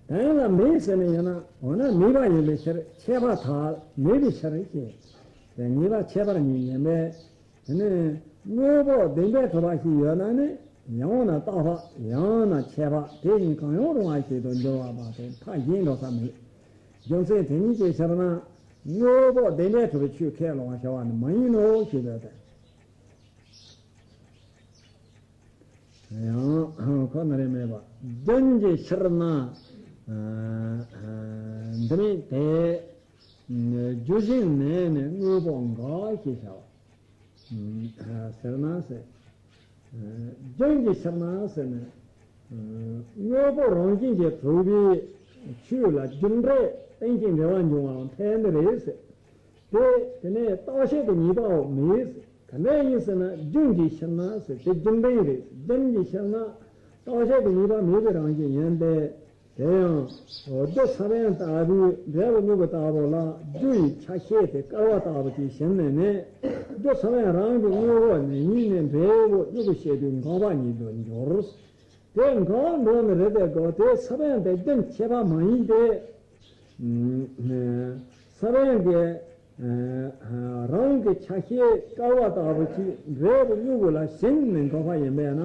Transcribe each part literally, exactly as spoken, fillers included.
དོན་ལ་མེད་ཟེར་ནས་ཡིན་ན། འོ་ན་མེད་པ་ཡིན་པའི་ཕྱིར། ཁྱད་པར་ཐལ། མེད་པའི་ཕྱིར་ཞེས་ཏེ། ངེས་པ་ཁྱད་པར་ཉིད་ཡིན་པས། དེ་ནས་དངོས་པོ་བདེན་པས་གྲུབ་པ་ཞིག་ཡོད་ན་ནི། ཡང་ན་རྟག་པ། ཡང་ན་ཁྱད་པར། དེ་གཉིས་གང་ཡང་རུང་བ་ཞིག་ཏུ་འགྱུར་བ་མ་གཏོགས་མཐའ་གཞན་འགྲོ་ས་མེད། རྒྱུ་མཚན་དེ་ཉིད་ཀྱི་ཕྱིར་ན། དངོས་པོ་བདེན་པས་གྲུབ་པའི་ཆོས་ཁས་བླངས་པར་བྱ་བ་ནི་མ་ཡིན་ནོ་ཞེས་པས་ཏེ། ཡང་ཁོ་ན་རེ་མེད་པ། རྒྱུན་གྱི་ཕྱིར་ན། འདི་ནི་དེ། རྒྱུ་གཞན་མེད་ནས་དངོས་པོ་འགའ་ཞེས་བྱ་བ། ཟེར་ན་ཟེར། རྒྱུན་གྱི་ཕྱིར་ན་ཟེར་ནས། དངོས་པོ་རང་བཞིན་གྱིས་གྲུབ་པའི་ཆོས་ལ་རྒྱུ་འབྲས་རྟེན་ཅིང་འབྲེལ་བར་འབྱུང་བའང་ཕན་ནི་རེད་ཟེར། དེ་དེ་ནས་རྟག་ཆད་དུ་ངེས་པའང་མེད་ཟེར། ག་འདྲ་ཡིན་ཟེར་ན། རྒྱུན་གྱི་ཕྱིར་ན་ཟེར། དེ་རྒྱུ་འབྲས་རེད། རྒྱུན་གྱི་ཕྱིར་ན་རྟག་ཆད་དུ་ངེས་པ་མེད་པའི་རང་བཞིན་ཡིན་ཏེ། དེ་ཡང་རྒྱུ་ས་བོན་ལྟ་བུའི་འབྲས་བུ་མྱུ་གུ་ལྟ་བུ་ལ། རྒྱུ་ཡི་ཆ་ཤས་དེ་བསྐལ་པ་ལྟ་བུ་ཅིག་ཞིག་ནས་ནི། རྒྱུ་ས་བོན་རང་གི་དངོས་པོ་ནི་ཉིད་ནས་འབྲས་བུ་མྱུ་གུ་ཞེས་པའི་འགོག་པ་ཉིད་དུ་འགྱུར། དེ་འགོག་འགྲོ་ནི་རེད་དེ། འགོག་དེ་ས་བོན་དེ་རྒྱུན་ཆད་པ་མ་ཡིན་ཏེ། ས་བོན་གྱི་རང་གི་ཆ་ཤས་བསྐལ་པ་ལྟ་བུ་ཅིག་འབྲས་བུ་མྱུ་གུ་ལ་ཞིག་ནས་འགོག་པ་ཡིན་པས་ན།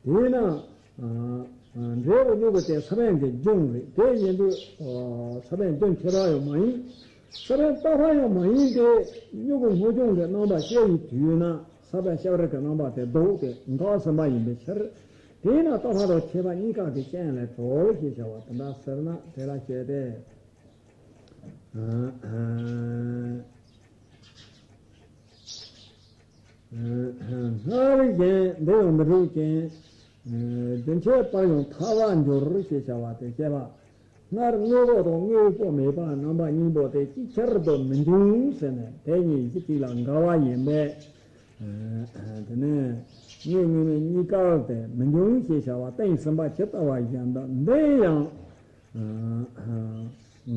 དེས་ན། འབྲས་བུ་མྱུ་གུ་དེ་ས་བོན་གྱི་རྒྱུན་རེད། དེ་ཡིན་དུས་ས་བོན་རྒྱུན་ཆད་པ་ཡང་མ་ཡིན། ས་བོན་རྟག་པ་ཡང་མ་ཡིན་ཏེ། མྱུ་གུ་སྔོ་ལྗང་གི་རྣམ་པ་སྐྱེ་བའི་དུས་ན། ས་བོན་སྐྱེ་བ་རིགས་ཀྱི་རྣམ་པ་དེ་ལྡོག་སྟེ་འགག་ཟིན་པ་ཡིན་པའི་ཕྱིར། དེས་ན་རྟག་པ་དང་ཆད་པ་གཉིས་ཀ་གི་རྐྱེན་ལས་གྲོལ་ཞེས་བྱ་བ་དེ་འདྲ་ཟེར་ན། དེ་ལ་བཤད་དེ། སྔར་བཞིན་འདི་ཡང་མི་འགྲུབ་ཅིང་། རྒྱུན་ཆད་པར་ཡང་ཐལ་བར་འགྱུར་ཞེས་བྱ་བ་དེ་བཤད་པ། སྔར་དངོས་པོ་དང་དངོས་པོ་མེད་པ་རྣམ་པ་གཉིས་པོ་དེ་ཅིག་ཅར་དུ་མི་འབྱུང་ཟེར་ནས། དེ་གཉིས་གཞི་གཅིག་ལ་འགལ་བ་ཡིན་པས། དེ་ནས་དངོས་དངོས་མེད་གཉིས་ཀ་དེ་མི་འབྱུང་ཞེས་བྱ་བ་བསྟན་ཟིན་པ་ཇི་ལྟ་བ་བཞིན་དུ། འདི་ཡང་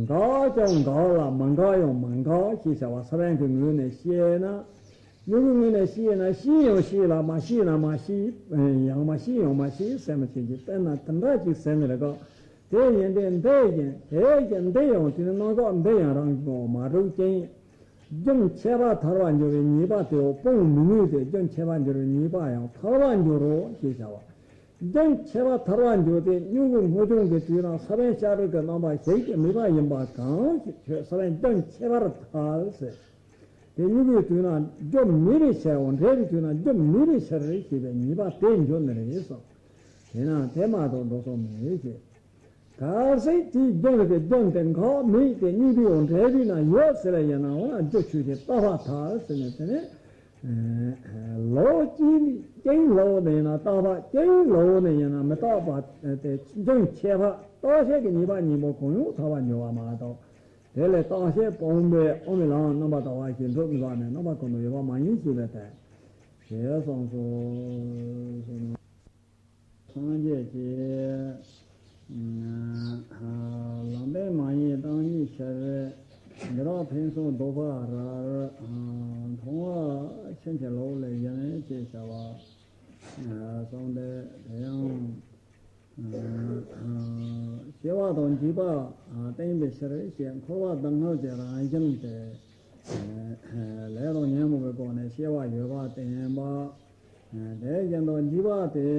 འགག་ཀྱང་འགག་ལ་མི་འགག་ཡང་མི་འགག་ཞེས་བྱ་བ་ས་བོན་གྱི་ངོས་ནས་བཤད་ན། མྱུ་གུའི་ངོས་ནས་བཤད་ན། ཤེས་ཡང་ཤེས་ལ་མ་ཤེས་ན་མ་ཤེས། ཡང་མ་ཤེས་ཡང་མ་ཤེས་ཟེར་མི་བྱེད་ཀྱི། དཔེར་ན་དེ་འདྲ་ཅིག་ཟེར་ནི་རེད་ག། དེ་ཡིན་ཏེ། འདི་ཡིན་དེ་ཡིན། འདི་ཡང་དེ་ནི་རྣམ་གཞག་འདི་ཡང་རང་གི་ངོ་མ་གྲུབ་ཅིང་། རྒྱུན་ཆད་པ་ཐལ་བར་འགྱུར་བའི་ཉེས་པ་དེའོ་སྤོང་མི་ནུས་ཏེ། རྒྱུན་ཆད་པར་འགྱུར་བའི་ཉེས་པ་ཡང་ཐལ་བར་འགྱུར་རོ་ཞེས་བྱ་བ། རྒྱུན་ཆད་པ་ཐལ་བར་འགྱུར་ཏེ། མྱུ་གུ་སྔོ་ལྗང་གི་དུས་ན་ས་བོན་སྐྱེ་བ་རིགས་ཀྱི་རྣམ་པ་ཞིག་ཀྱང་མེད་པ་ཡིན་པ་གང་ཞིག་ཁྱོད་ས་བོན་རྒྱུན་ཆད་པར་ཐལ་ཟེར། དེ་མྱུ་གུའི་དུས་ན་རྒྱུ་མེད་པའི་ཕྱིར། འོ་འབྲས་བུའི་དུས་ན་རྒྱུ་མེད་པའི་ཕྱིར་ཞེས་པའི་ཉེས་པ་དེ་འགྱུར་ནི་རེད་གསུངས། དེས་ན་དེ་མ་གཏོགས་འགྲོ་སོང་མེད་ཅེས། གལ་སྲིད་དེའི་རྒྱུན་གྱི་རྒྱུན་དེ་འགག་མེད་དེ་གཉིས་པའི་འོ་འབྲས་བུའི་ནང་ཡོད་ཟེར་བ་ཡིན་ན། འོ་ན་རྒྱུ་ཆོས་ཅན་རྟག་པར་ཐལ་ཟེར་ནས། དེ་ནས་ལོག་ཅིང་ཅིང་ལོག་ནས་ཡིན་ན་རྟག་པ། ཅིང་ལོག་ནས་ཡིན་ན་མི་རྟག་པ་སྟེ། རྒྱུན་ཆད་པ་རྟག་ཆད་ཀྱི་ཉེས་པ་གཉིས་པོ་གང་ཡང་ཐལ་བར་འགྱུར་བ་མ་གཏོགས། དེ་ལས་རྟག་ཆད་སྤོང་བའི་དབུ་མའི་ལམ་རྣམ་པར་དག་པ་ཞིག་འགྲུབ་ནུས་པ་ནི་རྣམ་པ་ཀུན་ཏུ་ཡོད་པ་མ་ཡིན་ཞེས་པའི་དོན། ཞེས་གསུངས་སོ། སངས་རྒྱས་ཀྱིས་ལམ་བདེན་མ་ཡིན་སྟོང་ཉིད་ཕྱིར། འདི་རང་ཕུན་སུམ་རྫོགས་པ་རབ་མཐོང་བ་ཕྱིན་ཅི་ལོག་ལས་གཞན་ཅེས་བྱ་བ་གསུངས་ཏེ། དེ་ཡང་སྐྱེ་བ་དང་འཇིག་པ་བསྟན་པའི་ཕྱིར་ཞེས། འཁོར་བ་སྡུག་བསྔལ་གྱི་རང་བཞིན་དེ་ལས་དང་ཉོན་མོངས་པའི་སྒོ་ནས་སྐྱེ་བ་ཡོད་པ་བསྟན་པ། དེ་བཞིན་དུ་འཇིག་པ་དེ་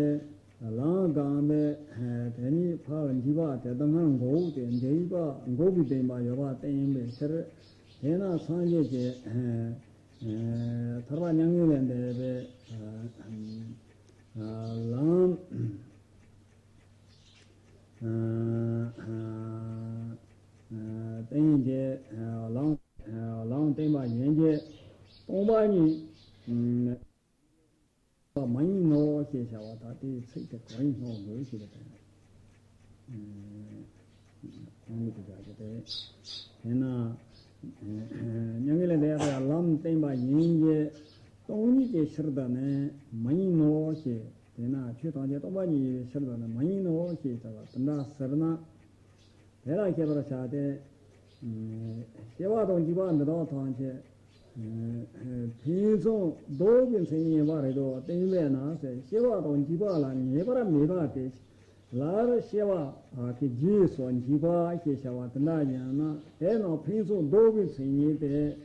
ལམ་གང་པས་དེ་ཉིད་ཕར་འཇིག་པ་དེ་སྡུག་བསྔལ་འགོག་སྟེ། འཇིག་པ་འགོག་པའི་བདེན་པ་ཡོད་པ་བསྟན་པའི་ཕྱིར། དེས་ན་སངས་རྒྱས་ཀྱིས་ཐར་པ་མྱ་ངན་ལས་འདས་པའི་ལམ་བསྟན་གྱི་ལམ་ལམ་བསྟན་པ་ཡིན་གྱི། སྟོང་པ་ཉིད་མ་ཡིན་ནོ་ཞེས་བྱ་བ་དག་དེའི་ཚིག་དེ་གོ་རིམ་སློབ་དགོས་ཞེས་པ་དང་། ཨ་ནི་དེ་འདྲ་ཞིག་རེད། དེས་ན་མྱ་ངན་ལས་འདས་པའི་ལམ་བསྟན་པ་ཡིན་གྱི། སྟོང་ཉིད་ཀྱི་ཕྱིར་དུ་ནི་མ་ཡིན་ནོ་ཞེས། དེས་ན་ཆོས་ཐམས་ཅད་སྟོང་པ་ཉིད་ཡིན་པའི་ཕྱིར་དུ་ནི་མ་ཡིན་ནོ་ཞེས་བྱ་བ་དེ་འདྲ་ཟེར་ན། དེ་ལ་ཤེས་པར་བྱ་སྟེ། སྐྱེ་བ་དང་འཇིག་པ་འདི་དག་ཐམས་ཅད་ཕུན་སུམ་རྫོགས་པའི་མཚན་ཉིད་ཡིན་པར་རིགས་པས་བསྟན་པས་ན་ཟེར། སྐྱེ་བ་དང་འཇིག་པ་ལ་ངེས་པར་མེད་པ་དེ། ལར་སྐྱེ་བ་གི་རྗེས་སུ་འཇིག་པ་ཞེས་བྱ་བ་དེ་འདྲ་ཡིན་ན། དེ་ནང་ཕུན་ཚོགས་ལྡོག་པའི་མཚན་ཉིད་དེ།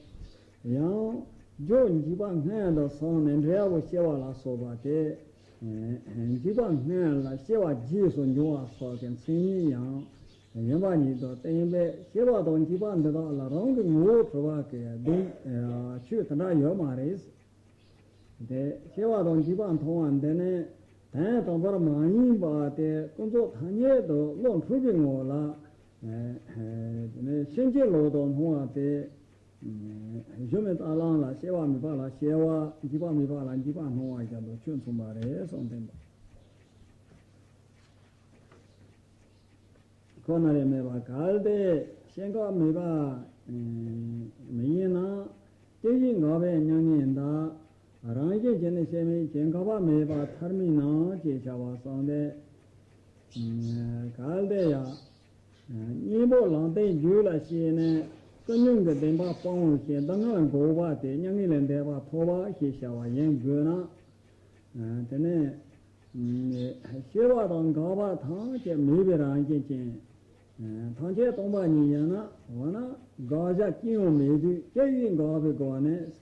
ཡང་རྒྱུ་འཇིག་པ་སྔོན་དུ་སོང་ནས་འབྲས་བུ་སྐྱེ་བ་ལ་སོགས་པ་དེ། འཇིག་པ་སྔོན་ལ་སྐྱེ་བ་རྗེས་སུ་འཇུག་པ་སོགས་ཀྱི་མཚན་ཉིད་ཡང་ཡིན་པ་ཉིད་དུ་བསྟན་པས། སྐྱེ་བ་དང་འཇིག་པ་འདི་དག་ལ་རང་གི་ངོ་བོ་གྲུབ་པ་གི་གདེང་ཆོས་དེ་འདྲ་ཡོད་མ་རེད། དེ་སྐྱེ་བ་དང་འཇིག་པ་མཐོང་བ་འདི་ནི་དོན་དམ་པར་མ་ཡིན་པ་དེ་ཀུན་རྫོབ་ཐ་སྙད་དུ་བློ་འཁྲུལ་པའི་ངོ་ལ། དེ་ནི་ཕྱིན་ཅི་ལོག་ཏུ་སྣང་བ་སྟེ། གཞོམ་མེད་རྟ་གླང་ལ་སྐྱེ་བ་མེད་པ་ལ་སྐྱེ་བ། འཇིག་པ་མེད་པ་ལ་འཇིག་པ་སྣང་བ་བཞིན་དུ་ཆོས་མཚུངས་པ་རེད་གསུངས་བསྟན་པ། ཁོ་ན་རེ་མེད་པ་གལ་ཏེ་སྐྱེ་འགག་མེད་པ་མི་ཡིན་ན། སྐྱེ་བཞི་འགག་པའི་མྱ་ངན་འདའ། རང་བཞིན་གྱིས་ནི་སྐྱེ་མེད་ཅིང་། འགག་པ་མེད་པར་ཐར་མིན་ན། ཞེས་བྱ་བ་གསུངས་ཏེ། གལ་ཏེ་ཡང་གཉེན་པོ་ལམ་སྟོན་རྒྱུད་ལ་སྐྱེས་ནས་ཀུན་སྙོམས་ཀྱི་བདེན་པ་སྤང་བའི་ཕྱིར་སྡུག་བསྔལ་འགོག་པ་དེ་མྱ་ངན་ལས་འདས་པ་ཐོབ་པ་ཞེས་བྱ་བ་ཡིན་དགོས་ན། དེ་ནས་སྐྱེ་བ་དང་འགག་པ་ཐམས་ཅད་མེད་པའི་རང་བཞིན་ཅན། ཐམས་ཅད་སྟོང་པ་ཉིད་ཡིན་ན། འོ་ན་དགག་བྱ་ཅི་ཡང་མེད་དུས་སྐྱེ་བཞི་འགག་པའི་སྒོ་ནས་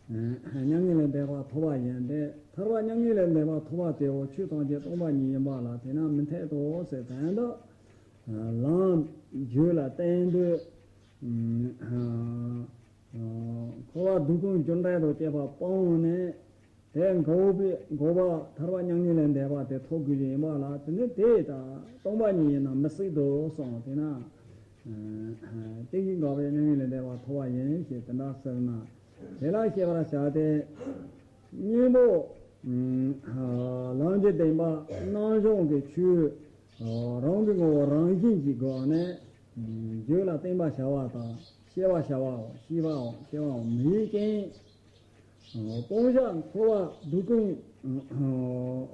མྱ་ངན་ལས་འདས་པ་ཐོབ་པ་ཡིན་ཏེ། ཐར་པ་མྱ་ངན་ལས་འདས་པ་ཐོབ་པ་དེའོ་ཆོས་ཐམས་ཅད་སྟོང་པ་ཉིད་ཡིན་པ་ལ་དེས་ན་མི་འཐད་དོ་ཟེར། དོན་དུ་ལམ་རྒྱུད་ལ་བརྟེན་དུས། འཁོར་བ་སྡུག་ཀུན་རྒྱུ་འབྲས་དང་བཅས་པ་སྤངས་ནས། དེ་འགོག་པའི་འགོག་པ་ཐར་པ་མྱ་ངན་ལས་འདས་པ་དེ་ཐོབ་དགོས་ཀྱི་ཡིན་པ་ལ། དེ་ནི་དེ་ད་སྟོང་པ་ཉིད་ཡིན་ན་མི་སྲིད་དོ་གསུངས། དེས་ན་སྐྱེ་བཞི་འགག་པའི་མྱ་ངན་ལས་འདས་པ་ཐོབ་པ་ཡིན་ཞེས་དེ་འདྲ་ཟེར་ན། དེ་ལ་ཤེས་པར་བྱ་སྟེ། གཉེན་པོ་ལམ་གྱི་བདེན་པ་རྣམ་གཞུང་གི་ཆོས་རང་གི་ངོ་བོ་རང་བཞིན་གྱི་སྒོ་ནས་རྒྱུད་ལ་བསྟན་པར་བྱ་བ་དང་། བཤད་པར་བྱ་བའོ། ཤེས་པའོ། བཤད་པའོ་མེད་ཀྱང་། སྤང་བྱ་འཁོར་བ་སྡུག་ཀུན་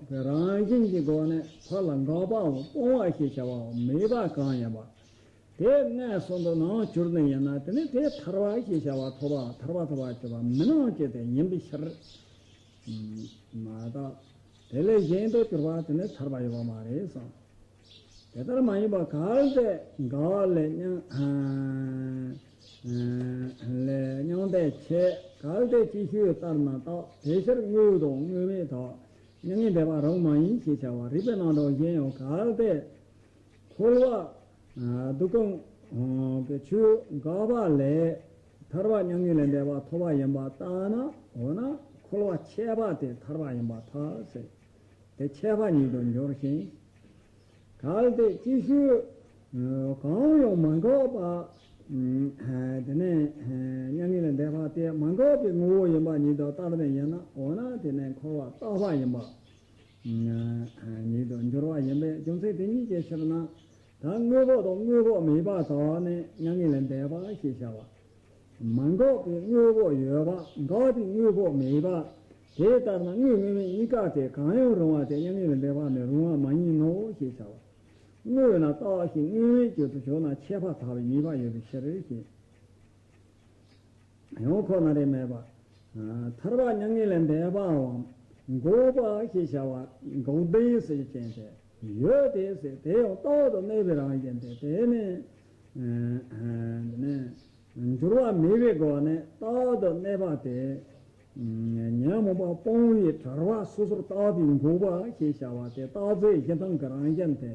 གྱི་རང་བཞིན་གྱི་སྒོ་ནས་ཕར་ལ་འགག་པའམ་སྤོང་བ་ཞེས་བྱ་བའམ་མེད་པ་གང་ཡིན་པ། དེ་མངོན་སུམ་དུ་སྣང་གྱུར་ནི་ཡིན་ན། དེ་ནི་དེ་ཐར་པ་ཞེས་བྱ་བ་ཐོབ་པ། ཐར་པ་ཐོབ་པར་གྱུར་པ་མི་སྣང་སྤྱད་དེ་ཡིན་པའི་ཕྱིར། མ་གཏོགས་དེ་ལས་གཞན་དུ་གྱུར་པ་དེ་ནི་ཐར་པ་ཡོད་པ་མ་རེད་གསུངས། དེ་ལྟར་མ་ཡིན་པ་གལ་ཏེ་འགག་ལས་མྱང་ལས་མྱང་འདས་ཆེ། གལ་ཏེ་ཅིག་ཤོས་ལྟར་ན་རྟག། དེ་ཕྱིར་དངོས་དང་དངོས་མེད་དག། མྱ་ངན་འདས་པ་རང་མ་ཡིན་ཞེས་བྱ་བ། རིགས་པའི་རྣམ་གྲངས་གཞན་ཡང་། གལ་ཏེ་འཁོར་བ་སྡུག་ཀུན་གྱི་ཆོས་འགག་པ་ལས་ཐར་པ་མྱ་ངན་ལས་འདས་པ་ཐོབ་པ་ཡིན་པར་བརྟགས་ན། འོ་ན་འཁོར་བ་ཆད་པ་དེ་ཐར་པ་ཡིན་པར་ཐལ་ཟེར། དེ་ཆད་པ་ཉིད་དུ་འགྱུར་ཞིང་། གལ་ཏེ་ཅིག་ཤོས་གང་ཡང་མ་འགགས་པ། དེ་ནས་མྱ་ངན་ལས་འདས་པ་དེ་མ་འགགས་པའི་ངོ་བོ་ཡིན་པ་ཉིད་དུ་བལྟ་ནི་ཡིན་ན། འོ་ན་དེ་ནི་འཁོར་བ་རྟག་པ་ཡིན་པ་ཉིད་དུ་འགྱུར་བ་ཡིན་པས། རྒྱུ་མཚན་དེ་ཉིད་ཀྱི་ཕྱིར་ན། ད་དངོས་པོ་དང་དངོས་པོ་མེད་པ་དག་ནི་མྱ་ངན་ལས་འདས་པ་ཞེས་བྱ་བ། མ་འགགས་པའི་དངོས་པོ་ཡོད་པ། འགགས་པའི་དངོས་པོ་མེད་པ། དེ་ལྟར་ན་དངོས་དངོས་མེད་གཉིས་ཀ་དེ་གང་ཡང་རུང་བ་དེ་མྱ་ངན་ལས་འདས་པ་ནི་རུང་བ་མ་ཡིན་ནོ་ཞེས་བྱ་བ། དངོས་ན་རྟག་ཅིང་དངོས་མེད་ཀྱི་དུ་ཆོག་ན་ཆད་པ་དག་པའི་ཉེས་པ་ཡོད་པའི་ཕྱིར་ཞེས། ཡང་ཁོ་ན་རེ་མེད་པ། ཐར་པ་མྱ་ངན་ལས་འདས་པའམ་འགོག་པ་ཞེས་བྱ་བ་འགོག་བདེན་ཟེར་ཅན་དེ་ཡོད་དེ་ཟེར། དེ་ཡང་རྟག་ཏུ་གནས་པའི་རང་བཞིན་ཏེ། དེ་ནི་འགྱུར་བ་མེད་པའི་སྒོ་ནས་རྟག་ཏུ་གནས་པ་སྟེ། ཉོན་མོངས་པ་སྤོང་བའི་བྲལ་བ་སོ་སོར་བརྟགས་པའི་འགོག་པ་ཞེས་བྱ་བ་དེ་རྟག་རྫས་གཞི་མཐའ་གི་རང་བཞིན་ཏེ།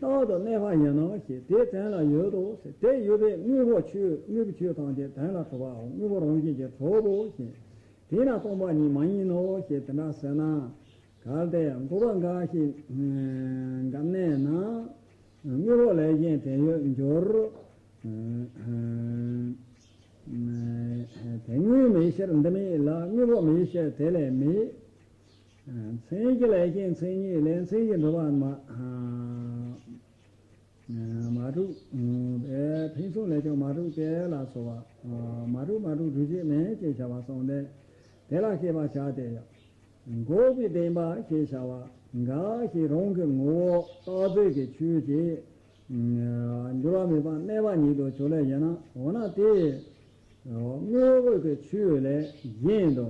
རྟག་ཏུ་གནས་པ་ཡིན་ནོ་ཞེས་དེ་དོན་ལ་ཡོད་དོ་ཟེར། དེ་ཡོད་པས་དངོས་པོ་ཆོས་དངོས་པོའི་ཆོས་ཐམས་ཅད་དོན་ལ་གྲུབ་པའོ། དངོས་པོ་རང་བཞིན་གྱིས་གྲུབ་བོ་ཞེས། དེས་ན་སྟོང་པ་ཉིད་མ་ཡིན་ནོ་ཞེས་དེ་འདྲ་ཟེར་ན། གལ་ཏེ་འགོག་པ་འགའ་ཞིག་འགའ་གནས་ན། དངོས་པོ་ལས་གཞན་དོན་ཡོད་འགྱུར། དོན་དངོས་མེད་ཕྱིར་འདི་མེད་ལ། དངོས་པོ་མེད་ཕྱིར་དེ་ལས་མེད། མཚན་གཞི་ལས་གཞན་མཚན་ཉིད་ལས། མཚན་གཞི་འགྲོ་བ་མ། མ་གྲུབ་པས། ཕུན་སུམ་ལས་ཀྱང་མ་གྲུབ་སྟེ་ལ་སོགས་པ། མ་གྲུབ་མ་གྲུབ་སྒྲུབ་བྱེད་མིན་ཅེས་བྱ་བ་གསུངས་ཏེ། དེ་ལ་ཤེས་པར་བྱ་སྟེ། འགོག་པའི་བདེན་པ་ཞེས་བྱ་བ་འགའ་ཞིག་རང་གི་ངོ་བོ་རྟག་རྫས་ཀྱི་ཆོས་ཀྱིས་འགྱུར་བ་མེད་པར་གནས་པ་ཉིད་དུ་ཆོག་ལེ་ཡིན་ན། འོ་ན་དེ་དངོས་པོ་གི་ཆོས་ལས་གཞན་དུ།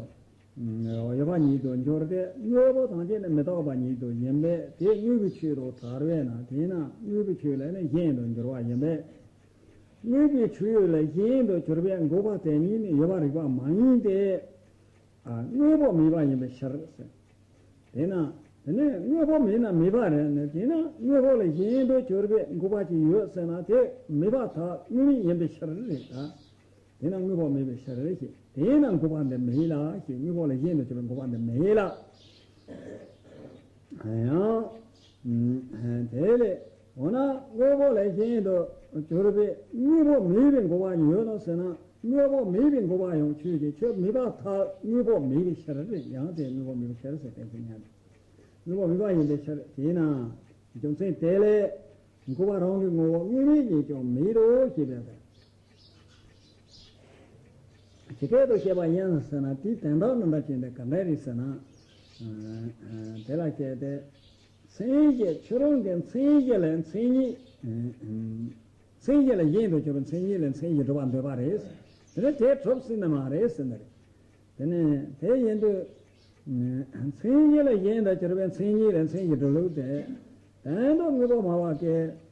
ཡོད་པ་ཉིད་དུ་འགྱུར་ཏེ། དངོས་པོ་ཐམས་ཅད་ནི་མི་རྟག་པ་ཉིད་དུ་ཡིན་པས། དེ་དངོས་པོའི་ཆོས་དང་བྲལ་བས་ན། དེས་ན་དངོས་པོའི་ཆོས་ལས་ནི་གཞན་དུ་འགྱུར་བ་ཡིན་པས། དངོས་པོའི་ཆོས་ལས་གཞན་དུ་གྱུར་པའི་འགོག་པ་དེ་ཉིད་ནི་ཡོད་པར་རིགས་པ་མ་ཡིན་ཏེ། དངོས་པོ་མེད་པ་ཡིན་པའི་ཕྱིར་ཟེར། དེས་ན། དེ་ནས་དངོས་པོ་མེད་ན་མེད་པ་རེད་ནས། དེས་ན་དངོས་པོ་ལས་གཞན་དུ་གྱུར་པའི་འགོག་པ་ཅིག་ཡོད་ཟེར་ན། དེ་མེད་པར་ཐལ། དངོས་མེད་ཡིན་པའི་ཕྱིར་རེད་ད། དེས་ན་དངོས་པོ་མེད་པའི་ཕྱིར་ཞེས། དེས་ན་འགོག་པ་འདི་མེད་ལ་ཞེས། དངོས་པོ་ལས་གཞན་དུ་གྱུར་པའི་འགོག་པ་འདི་མེད་ལ། ཡང་། དེ་ལས་འོ་ན་དངོས་པོ་ལས་གཞན་དུ་གྱུར་པའི་དངོས་པོ་མེད་པའི་འགོག་པ་ཡོད་དོ་ཟེར་ན། དངོས་པོ་མེད་པའི་འགོག་པ་ཡང་ཆོས་ཀྱི་ཆོས་མེད་པར་ཐལ། དངོས་པོ་མེད་པའི་ཕྱིར་རེད། ཡང་དེ་དངོས་པོ་མེད་པའི་ཕྱིར་ཟེར་བསྟན་ཟིན་ཉན་ཏེ། དངོས་པོ་མེད་པ་ཡིན་པའི་ཕྱིར། དེས་ན་རྒྱུ་མཚན་དེ་ལས་འགོག་པ་རང་གི་ངོ་བོ་དངོས་མེད་ཉིད་ཀྱང་མེད་དོ་ཞེས་པས། ཇི་སྐད་དུ་བཤད་པ་ཡིན་ཟེར་ན། དེའི་དོན་དག་ནི་འདྲ་ཅན་དེ་ག་འདྲ་རེད་ཟེར་ན། དེ་ལ་བཤད་དེ། མཚན་གཞི་ཁྱོད་རང་གི་མཚན་གཞི་ལས་མཚན་ཉིད། མཚན་གཞི་ལས་གཞན་དུ་གྱུར་པའི་མཚན་ཉིད་ལས་མཚན་གཞི་སྒྲུབ་པར་འདོད་པ་རེད། དེ་ནི་དེ་གྲུབ་ཟིན་ནི་མ་རེད་ཟེར་ནི་རེད། དེ་ནི་དེ་ཡིན་དུས། མཚན་གཞི་ལས་གཞན་དུ་གྱུར་པའི་མཚན་ཉིད་ལས་མཚན་གཞི་སྒྲུབ་ལུགས་དེ། དོན་དུ་དངོས་པོ་སྨྲ་བ་གིས།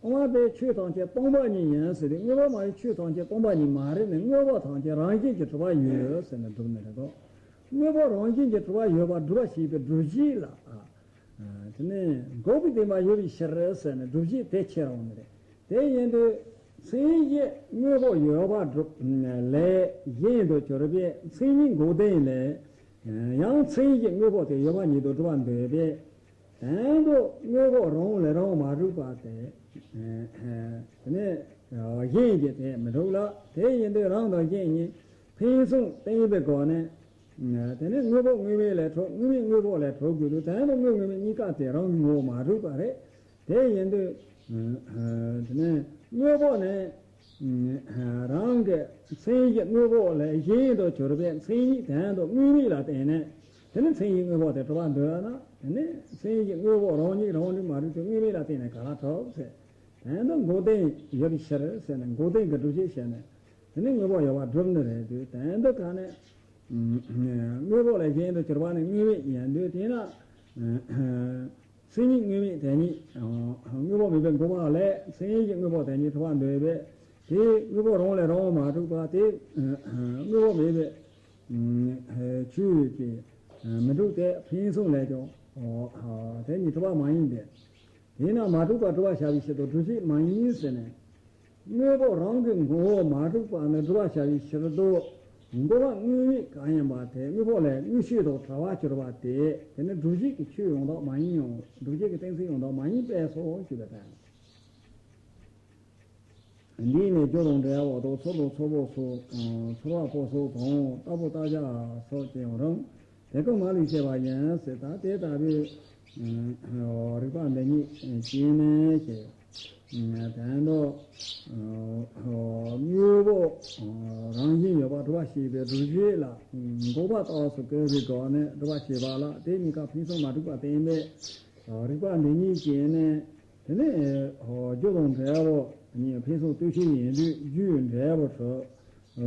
དབུ་མ་པས་ཆོས་ཐམས་ཅད་སྟོང་པ་ཉིད་ཡིན་ཟེར་ཏེ། དངོས་པོ་སྨྲ་བས་ཆོས་ཐམས་ཅད་སྟོང་པ་ཉིད་མ་རེད་ནས། དངོས་པོ་ཐམས་ཅད་རང་བཞིན་གྱིས་གྲུབ་པ་ཡོད་ཟེར་ནས་སྒྲུབ་ནི་རེད་དོ། དངོས་པོ་རང་བཞིན་གྱིས་གྲུབ་པ་ཡོད་པར་སྒྲུབ་པ་ཞེས་པའི་སྒྲུབ་བྱེད་ལ། དེ་ནས་འགོག་པའི་བདེན་པ་ཡོད་པའི་ཕྱིར་ཟེར་ནས་སྒྲུབ་བྱེད་དེ་ཁྱེར་འོང་ནི་རེད། དེ་ཡིན་དུས་མཚན་གཞི་དངོས་པོ་ཡོད་པར་སྒྲུབ་ལས་གཞན་དུ་གྱུར་པའི་མཚན་ཉིད་འགོག་བདེན་ལས། ཡང་མཚན་གཞི་དངོས་པོ་དེ་ཡོད་པ་ཉིད་དུ་སྒྲུབ་པར་འདོད་པས། དོན་དུ་དངོས་པོ་རང་ལས་རང་མ་གྲུབ་པ་སྟེ། དེ་ནས་གཞན་གྱིས་དེ་མི་འགྲུབ་ལ། དེ་ཡིན་དུས་རང་དང་གཞན་གཉིས་ཕན་ཚུན་བསྟན་པའི་སྒོ་ནས། དེ་ནས་དངོས་པོ་དངོས་མེད་ལས་གྲུབ། དངོས་མེད་དངོས་པོ་ལས་གྲུབ་དགོས་དུས། དོན་དུ་དངོས་དངོས་མེད་གཉིས་ཀ་དེ་རང་གི་ངོ་བོ་མ་གྲུབ་པ་རེད། དེ་ཡིན་དུས། དེ་ནས་དངོས་པོ་ནི་རང་གི་མཚན་གཞི་དངོས་པོ་ལས་གཞན་དུ་གྱུར་པའི་མཚན་ཉིད་དོན་དུ་དངོས་མེད་ལ་བརྟེན་ནས། དེ་ནི་མཚན་གཞི་དངོས་པོ་དེ་གྲུབ་པར་འདོད་ན། དེ་ནི་མཚན་གཞི་དངོས་པོ་རང་ཉིད་རང་ཉིད་མ་གྲུབ་ཏུ་དངོས་མེད་ལ་བརྟེན་ནས་ག་ལ་གྲུབ་ཟེར། དོན་དུ་འགོག་བདེན་ཡོད་པའི་ཕྱིར་ཟེར་ནས། འགོག་བདེན་གྱི་སྒྲུབ་བྱེད་བཤད་ནས། དེ་ནི་དངོས་པོ་ཡོད་པར་སྒྲུབ་ནི་རེད་དུས། དོན་དུ་ག་ནས། དངོས་པོ་ལས་གཞན་དུ་གྱུར་པ་ནི་དངོས་མེད་ཡིན་དུས། དེས་ན་མཚན་ཉིད་དངོས་མེད་དེ་ཉིད་དངོས་པོ་མེད་པའི་འགོག་པ་ལས། མཚན་གཞི་དངོས་པོ་དེ་ཉིད་གྲུབ་པར་འདོད་པས། དེ་དངོས་པོ་རང་ལས་རང་མ་གྲུབ་པ་དེ། དངོས་པོ་མེད་པའི་ཆོས་ཀྱིས་མི་འགྲུབ་སྟེ། ཕན་ཚུན་ལས་ཀྱང་དེ་ཉིད་གྲུབ་པ་མ་ཡིན་ཏེ། དེས་ན་མ་གྲུབ་པ་གྲུབ་པར་བྱ་བའི་ཕྱིར་དུ་སྒྲུབ་བྱེད་མ་ཡིན་ཟེར་ནས། དངོས་པོ་རང་གི་ངོ་བོ་མ་གྲུབ་པ་ནི་སྒྲུབ་པར་བྱ་བའི་ཕྱིར་དུ། འགོག་པ་དངོས་མེད་གང་ཡིན་པ་དེ། དངོས་པོ་ལས་དངོས་ཆོས་དང་བྲལ་བར་གྱུར་པ་དེ། དེ་ནི་སྒྲུབ་བྱེད་ཀྱི་ཆོས་ཡང་དག་མ་ཡིན་ཡང་། སྒྲུབ་བྱེད་ཀྱི་གཏན་ཚིགས་ཡང་དག་མ་ཡིན་པས་སོ་ཞེས་པའི་དོན། འདིས་ནི་རྒྱུ་དང་འབྲས་བུ་དང་། ཚོགས་དང་ཚོགས་པ་སོགས། ཚོར་བ་པོ་སོགས་དང་། རྟག་པའི་རྟག་ཆགས་སོགས་ཀྱིས་ཡང་རུང་། དེ་ཀུན་མ་ལུས་བཤད་པ་ཡིན་ཟེར། ད་དེ་ལྟ་བུའི་རིགས་པ་འདི་ཉིད་ཀྱིས་ནི་ཞེས། དོན་དུ་དངོས་པོ་རང་བཞིན་ཡོད་པར་སྒྲུབ་པ་ཞེས་པའི་སྒྲུབ་བྱེད་ལ་འགོག་པ་རྟགས་སུ་བཀོད་པའི་སྒོ་ནས་སྒྲུབ་པ་བྱེད་པ་ལ། དེ་གཉིས་ཀ་ཕན་ཚུན་མ་གྲུབ་པར་བསྟན་པས། རིགས་པ་འདི་ཉིད་ཀྱིས་ནི། དེ་ནས་རྒྱུ་དང་འབྲས་བུ་གཉིས་ཕན་ཚུན་ལྟོས་ཤིག་ཡིན་དུས། རྒྱུའི་འབྲས་བུ་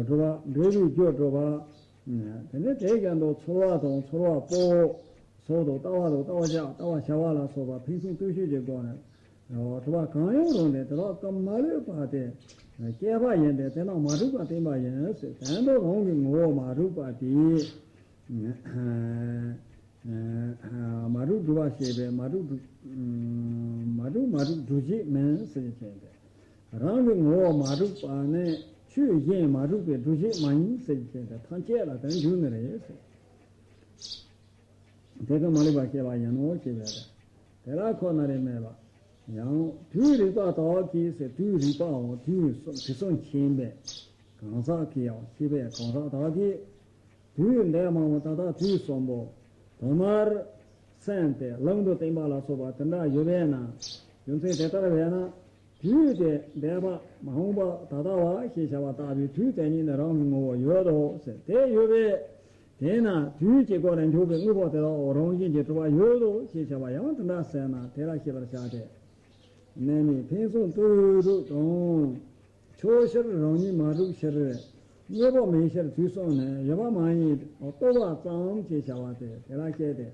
གྲུབ་པ། འབྲས་བུའི་རྒྱུ་གྲུབ་པ། དེ་ནས་དེ་བཞིན་དུ་ཚོར་བ་དང་ཚོར་བ་པོ་སོགས་དང་། ལྟ་བ་དང་ལྟ་བ་བྱ། ལྟ་བ་བྱ་བ་ལ་སོགས་པ་ཕན་ཚུན་ལྟོས་ཤིག་གི་སྒོ་ནས་གྲུབ་པ་གང་ཡང་རུང་སྟེ། དེ་དག་ཀུན་མ་ལུས་པ་དེ་སྐྱེས་པ་ཡིན་ཏེ། དེ་རྣམས་མ་གྲུབ་པར་བསྟན་པ་ཡིན་ཟེར། དོན་དུ་རང་གི་ངོ་བོ་མ་གྲུབ་པ་དེ། མ་གྲུབ་སྒྲུབ་པ་ཞེས་པས། མ་གྲུབ་སྒྲུབ། མ་གྲུབ་མ་གྲུབ་སྒྲུབ་བྱེད་མིན་ཟེར་བྱས་ཏེ། རང་གི་ངོ་བོ་མ་གྲུབ་པ་ནི་ཆོས་གཞན་མ་གྲུབ་པའི་སྒྲུབ་བྱེད་མ་ཡིན་ཟེར་བྱས་ཏེ། ཐམས་ཅད་ལ་དོན་འཇུག་ནི་རེད་ཟེར། དེ་ཀུན་མ་ལུས་པར་བཤད་པ་ཡིན་ནོ་ཞེས་པས། དེ་ལ་ཁོ་ན་རེ་སྨྲས་པ། ཡང་དུས་རིག་པ་དག་གིས་ཟེར། དུས་རིག་པའམ་དུས་གསུམ་དུས་གསུམ་མཁྱེན་པའི་གང་ཟག་གིས་ཡང་། མཁས་པའི་གང་ཟག་དག་གིས། དུས་འདས་མ་འོངས་ད་ལྟ་དུས་གསུམ་པོ་དུ་མར་སེམས་ཏེ་ལུང་དུ་བསྟན་པ་ལ་སོགས་པ་དེ་འདྲ་ཡོད་པས་ན། རྒྱུ་མཚན་དེ་ལྟར་བས་ན། དུས་དེ་འདས་པ་མ་འོངས་པ་ད་ལྟ་བ་ཞེས་བྱ་བ་ལྟ་བུའི་དུས་དེ་ཉིད་ནི་རང་གི་ངོ་བོ་ཡོད་དོ་ཟེར། དེ་ཡོད་པས། དེས་ན་དུས་ཀྱི་སྒོ་ནས་འཇོག་པའི་དངོས་པོ་དེ་དག་རང་བཞིན་གྱིས་གྲུབ་པ་ཡོད་དོ་ཞེས་བྱ་བ་ཡང་དེ་འདྲ་ཟེར་ན། དེ་ལ་ཤེས་པར་བྱ་སྟེ། གནས་མེད་ཕན་ཚུན་ལྟོས་གྲུབ་དང་། ཕྱོགས་ཕྱིར་རང་ཉིད་མ་གྲུབ་ཕྱིར། དངོས་པོ་མེད་ཕྱིར་དུས་གསུམ་ནི། ཡོད་པ་མ་ཡིན་རྟོགས་པ་ཙམ་ཅེས་བྱ་བ་སྟེ། དེ་ལ་བཤད་དེ།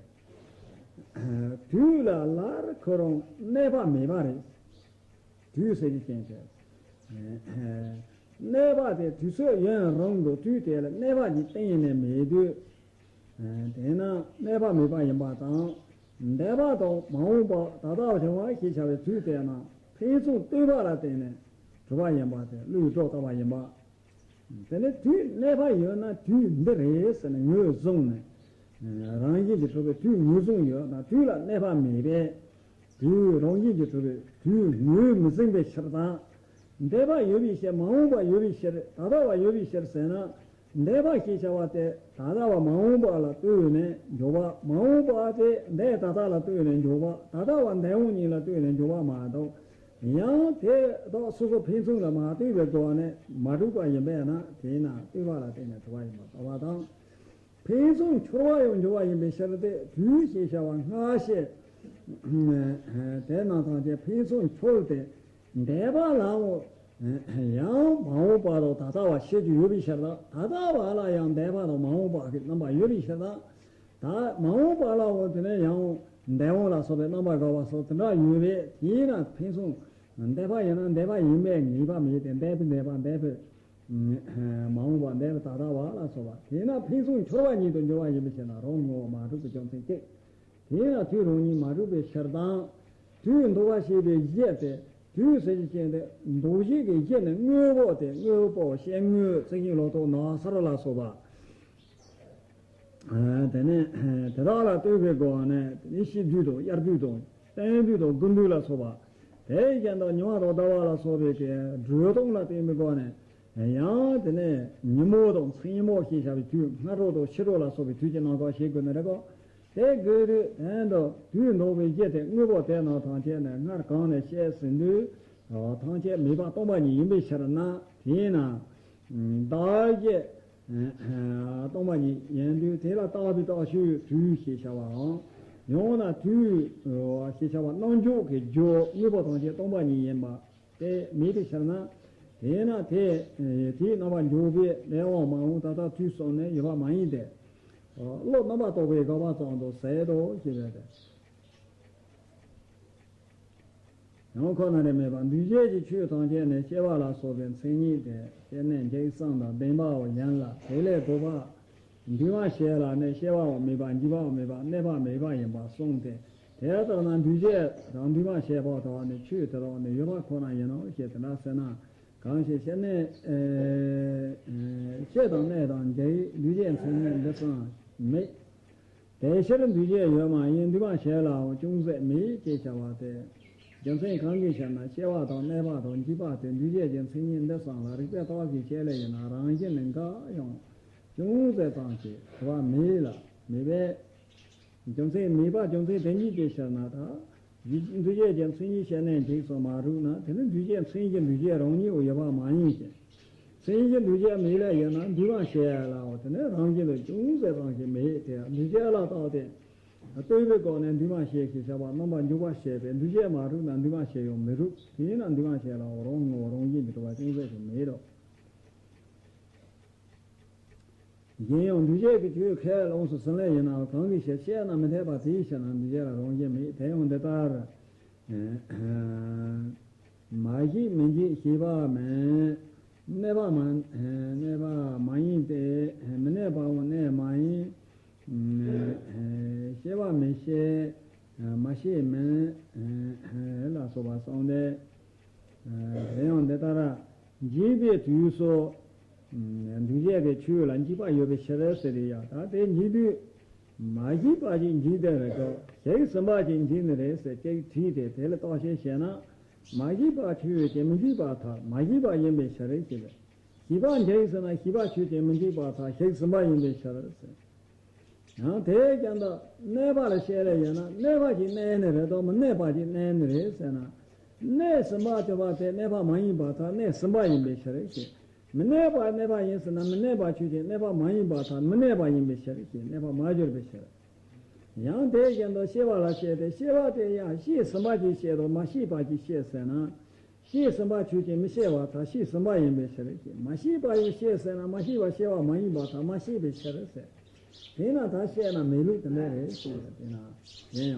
དུས་ལ་སླར་ཁོ་རང་གནས་པ་མེད་པ་རེད། དུས་ཟེར་གྱི་རྐྱེན་དེ། གནས་པ་དེ་དུས་ཚོད་ཡུན་རིང་དུ་དུས་དེ་ལ་གནས་པ་གྱི་སྟེང་ནས་མེད་དུས། དེས་ན་གནས་པ་མེད་པ་ཡིན་པ་དང་། འདས་པ་དང་མ་འོངས་པ་ད་ལྟ་བ་བྱ་བ་ཞེས་བྱ་བའི་དུས་དེ་རྣམས་ཕན་ཚུན་ལྟོས་པ་ལ་བརྟེན་ནས་གྲུབ་པ་ཡིན་པ་དེ་བློས་བཀྲོལ་བཏང་བ་ཡིན་པ། དེ་ནས་དུས་གནས་པ་ཡོད་ན་དུས་འདི་རེད་ཟེར་ནས་ངོས་བཟུང་ནས། རང་བཞིན་གྱིས་གྲུབ་པའི་དུས་ངོས་བཟུང་ཡོད་ན་དུས་ལ་གནས་པ་མེད་པས། དུས་རང་བཞིན་གྱིས་གྲུབ་པའི་དུས་ངོས་མི་ཟིན་པའི་ཕྱིར་དང་། འདས་པ་ཡོད་པའི་ཕྱིར། མ་འོངས་པ་ཡོད་པའི་ཕྱིར། ད་ལྟ་བ་ཡོད་པའི་ཕྱིར་ཟེར་ན། འདས་པ་ཞེས་བྱ་བ་སྟེ་ད་ལྟ་བ་མ་འོངས་པ་ལ་ལྟོས་ནས་འཇོག་པ། མ་འོངས་པ་སྟེ་འདས་ད་ལྟ་ལ་ལྟོས་ནས་འཇོག་པ། ད་ལྟ་བ་འདས་འོངས་གཉིས་ལ་ལྟོས་ནས་འཇོག་པ་མ་གཏོགས། ཡང་དེ་དག་སོ་སོ་ཕན་ཚུན་ལ་མ་ལྟོས་པའི་སྒོ་ནས་མ་གྲུབ་པ་ཡིན་པས་ན། དེས་ན་ལྟོས་པ་ལ་བརྟེན་ནས་གྲུབ་པ་ཡིན་པར་ཐལ་བ་དང་། ཕན་ཚུན་འཁྱོལ་བར་ཡང་འགྱུར་བ་ཡིན་པའི་ཕྱིར་ཏེ། དུས་ཞེས་བྱ་བ་སྔ་ཕྱི་དེ་རྣམས་ཐམས་ཅད་ཕན་ཚུན་འཁྱོལ་ཏེ། འདས་པ་ལའང་ཡང་མ་འོངས་པ་དང་ད་ལྟ་བ་ཤེས་ཀྱི་ཡོད་པའི་ཕྱིར་དང་། ད་ལྟ་བ་ལ་ཡང་འདས་པ་དང་མ་འོངས་པ་གི་རྣམ་པ་ཡོད་པའི་ཕྱིར་དང་། ད་མ་འོངས་པ་ལའང་དེ་ནས་ཡང་འདས་འོངས་ལ་སོགས་པའི་རྣམ་པ་འགག་པ་སོགས་དེ་འདྲ་ཡོད་པས། དེས་ན་ཕན་ཚུན་འདས་པ་ཡིན་ན་འདས་པ་ཡིན་པས་ངེས་པ་མེད་དེ། འདས་པའི་འདས་པ་འདས་པའི་མ་འོངས་པ་འདས་པའི་ད་ལྟ་བ་ལ་སོགས་པ། དེས་ན་ཕན་ཚུན་འཁྱོལ་བ་ཉིད་དུ་འགྱུར་བ་ཡིན་པའི་ཕྱིར་ན་རང་ངོ་བོ་མ་གྲུབ་པའི་རྒྱུ་མཚན་ཏེ། དེས་ན་དུས་རང་ཉིད་མ་གྲུབ་པའི་ཕྱིར་དང་། དུས་འདུ་བ་ཞེས་པའི་གཞི་སྟེ། དུས་ཟེར་གྱི་རྐྱེན་ཏེ་འདུ་བྱེད་ཀྱི་གཞི་ནི་དངོས་པོ་སྟེ། དངོས་པོ་ཤེལ་དངོས་རྩི་ཤིང་ལོ་ཏོག་ནགས་ཚལ་ལ་སོགས་པ། དེ་ནས་དེ་དག་ལ་ལྟོས་པའི་སྒོ་ནས་དེ་ནས་ཤི་དུས་དང་དབྱར་དུས་དང་སྟོན་དུས་དང་དགུན་དུས་ལ་སོགས་པ། དེ་བཞིན་དུ་ཉི་མ་དང་ཟླ་བ་ལ་སོགས་པའི་གི་སྒྲོ་སྟོང་ལ་བརྟེན་པའི་སྒོ་ནས། ཡང་དེ་ནས་ཉིན་མོ་དང་མཚན་མོ་ཞེས་བྱ་བའི་དུས། སྔ་དྲོ་དང་ཕྱི་དྲོ་ལ་སོགས་པའི་དུས་ཀྱི་རྣམ་གྲངས་ཤེས་དགོས་ནི་རེད་གོ། དེ་དགོས་དུས་དོན་དུ་དུས་འདོགས་པའི་གཞི་དེ་དངོས་པོ་དེ་རྣམས་ཐམས་ཅད་ནི་སྔར་གང་ནས་བཤད་ཟིན་དུས་ཐམས་ཅད་མེད་པ་སྟོང་པ་ཉིད་ཡིན་པའི་ཕྱིར་ན། དེས་ན་བདག་གཞན་སྟོང་པ་ཉིད་ཡིན་དུས་དེ་ལ་བརྟགས་པའི་བརྟགས་ཆོས་དུས་ཞེས་བྱ་བའམ། ཡང་ན་དུས་ཞེས་བྱ་བ་རྣམ་འཇོག་གི་རྒྱུ་དངོས་པོ་ཐམས་ཅད་སྟོང་པ་ཉིད་ཡིན་པ། དེ་མེད་པའི་ཕྱིར་ན། དེས་ན་དེ་དེའི་རྣམ་པར་འཇོག་པའི་འདས་དང་མ་འོངས་ད་ལྟ་དུས་གསུམ་ནི་ཡོད་པ་མ་ཡིན་ཏེ། བློ་རྣམ་པར་རྟོག་པས་དགག་པ་ཙམ་དུ་ཟད་དོ་ཞེས་པས་ཏེ། ཡང་ཁོ་ན་རེ་མེད་པ། འདུས་བྱས་ཀྱི་ཆོས་ཐམས་ཅད་ནི་སྐྱེ་བ་ལ་སོགས་པའི་མཚན་ཉིད་དེ་སྐྱེ་གནས་འཇིག་གསུམ་དང་ལྡན་པའོ་ཡིན་ལ། དེ་ལས་བུད་པ། འདུས་མ་བྱས་ལ་ནི་སྐྱེ་བའང་མེད་པ། འཇིག་པའང་མེད་པ། གནས་པ་མེད་པ་ཡིན་པར་གསུངས་ཏེ། དེ་ལྟར་ན་འདུས་བྱས་དང་འདུས་མ་བྱས་པ་དག་ནི་ཆོས་དེ་དག་ནི་ཡོད་པ་ཁོ་ན་ཡིན་ནོ་ཞེས་དེ་འདྲ་ཟེར་ན། གང་ཞིག་སྐྱེ་གནས་སྐྱེ་དང་གནས་དང་འཇིག་འདུས་བྱས་མཚན་ཉིད་འདི་གསུམ་མེད། དེའི་ཕྱིར་འདུས་བྱས་ཡོད་མ་ཡིན། འདུས་མ་བྱས་ལའང་ཅུང་ཟད་མེད་ཅེས་བྱ་བ་སྟེ། རྒྱུ་མཚན་གང་གིས་ཤེ་ན། སྐྱེ་བ་དང་གནས་པ་དང་འཇིག་པ་སྟེ་འདུས་བྱས་ཀྱི་མཚན་ཉིད་འདི་གསུམ་ལ་རིགས་པས་བརྟགས་ཤིང་དཔྱད་ལེ་ཡིན་ན། རང་བཞིན་ནི་འགའ་ཡང་ཅུང་ཟད་ཙམ་ཞིག་གྲུབ་པ་མེད་ལ། མེད་པས། རྒྱུ་མཚན་མེད་པ་རྒྱུ་མཚན་དེ་ཉིད་ཀྱི་ཕྱིར་ན། ད་འདུས་བྱས་ཀྱི་མཚན་ཉིད་སྐྱེ་གནས་འཇིག་གསུམ་མ་གྲུབ་ན། དེ་ནི་འདུས་བྱས་མཚན་གྱི་འདུས་བྱས་རང་ཉིད་ཡོད་པ་མ་ཡིན་ཞིང་། མཚན་གཞི་འདུས་བྱས་མེད་ལ་ཡོད་ན་འདུས་མ་བྱས་ལའོ། དེ་ནི་རང་བཞིན་དུ་ཅུང་ཟད་ཙམ་ཞིག་མེད་དེ། འདུས་བྱས་ལ་བརྟགས་ཏེ་ལྟོས་པའི་སྒོ་ནས་འདུས་མ་བྱས་ཞེས་བྱ་བ་རྣམ་པར་འཇོག་པར་བྱེད་པས། འདུས་བྱས་མ་གྲུབ་ན་འདུས་མ་བྱས་ཡང་མི་གྲུབ། དེས་ན་འདུས་མ་བྱས་ལའོ། རང་ངོ་བོ་རང་བཞིན་གྱིས་གྲུབ་པ་ཅུང་ཟད་ཅིག་མེད་དོ། གཞན་ཡང་འདུས་བྱས་ཀྱི་ཆོས་ཁས་ལོངས་སུ་ཟིན་ལེ་ཡིན་ནའང་གང་གིས་ཤེ། བཤད་ན་མི་འཐད་པ་དེའི་ཕྱིར་ན་འདུས་བྱས་ལ་རང་བཞིན་མེད། དེ་ཡང་འདི་ལྟར། མ་སྐྱེས་མི་འཇིག་སྐྱེས་པ་མིན། གནས་པ་མ་གནས་པ་མ་ཡིན་ཏེ། མི་གནས་པའང་གནས་མ་ཡིན། སྐྱེ་བ་མི་སྐྱེ། མ་སྐྱེས་མིན། ལ་སོགས་པ་གསུངས་ཏེ། དེ་ཡང་འདི་ལྟར་འཇིག་པའི་དུས་སུ། འདུས་བྱས་ཀྱི་ཆོས་ལ་འཇིག་པ་ཡོད་པའི་ཕྱིར་ཟེར་ཡ། ད་དེ་འཇིག་དུས་མ་སྐྱེས་པ་ཅིག་འཇིག་དེ་རེད་དོ། ཞིག་ཟིན་པ་ཅིག་འཇིག་ནི་རེད་ཟེར་ཅིག་དྲིས་ཏེ། དེ་ལ་བརྟག་དཔྱད་བྱས་ན། མ་སྐྱེས་པ་ཆོས་ཀྱང་མི་འཇིག་པར་ཐལ། མ་སྐྱེས་པ་ཡིན་པའི་ཕྱིར་ཞེས་པས། ཞིག་པ་འཇིག་ཟེར་ན་ཞིག་པ་ཆོས་ཀྱང་མི་འཇིག་པར་ཐལ། ཞིག་ཟིན་པ་ཡིན་པའི་ཕྱིར་ཟེར། ཡང་དེ་ཀྱང་ད་གནས་པ་ལ་བཤད་ལེ་ཡོད་ན། གནས་པ་ཅིག་གནས་ནི་རེད་དོ། མི་གནས་པ་ཅིག་གནས་ནི་རེད་ཟེར་ན། གནས་ཟིན་པ་ཅོ་བ་དེ་གནས་པ་མ་ཡིན་པར་ཐལ། གནས་ཟིན་པ་ཡིན་པའི་ཕྱིར་ཞེས། མི་གནས་པ་གནས་པ་ཡིན་ཟེར་ན། མི་གནས་པ་ཆོས་ཅན་གནས་པ་མ་ཡིན་པར་ཐལ། མི་གནས་པ་ཡིན་པའི་ཕྱིར་ཞེས། གནས་པ་མ་གྱུར་པའི་ཕྱིར། ཡང་དེ་བཞིན་དུ་སྐྱེ་བ་ལ་བཤད་དེ། སྐྱེ་བ་དེ་ཡང་སྐྱེས་ཟིན་པ་ཅིག་བཤད་དོ། མ་སྐྱེས་པ་ཅིག་བཤད་ཟེར་ན། ཤེས་ཟིན་པ་ཆོས་ཅན། མི་ཤེས་པ་ཐ་ཤེས་ཟིན་པ་ཡིན་པའི་ཕྱིར། ཞེས་མ་ཤེས་པ་ཡང་ཤེས་ཟེར་ན་མ་ཤེས་པ་ཤེས་པ་མ་ཡིན་པ་ཐ་མ་ཤེས་པའི་ཕྱིར་ཟེར། དེས་ན་ད་བཤད་ན་མེད་ལུགས་དེ་འདྲ་རེད་ཞེས་དེས་ན་གཞན་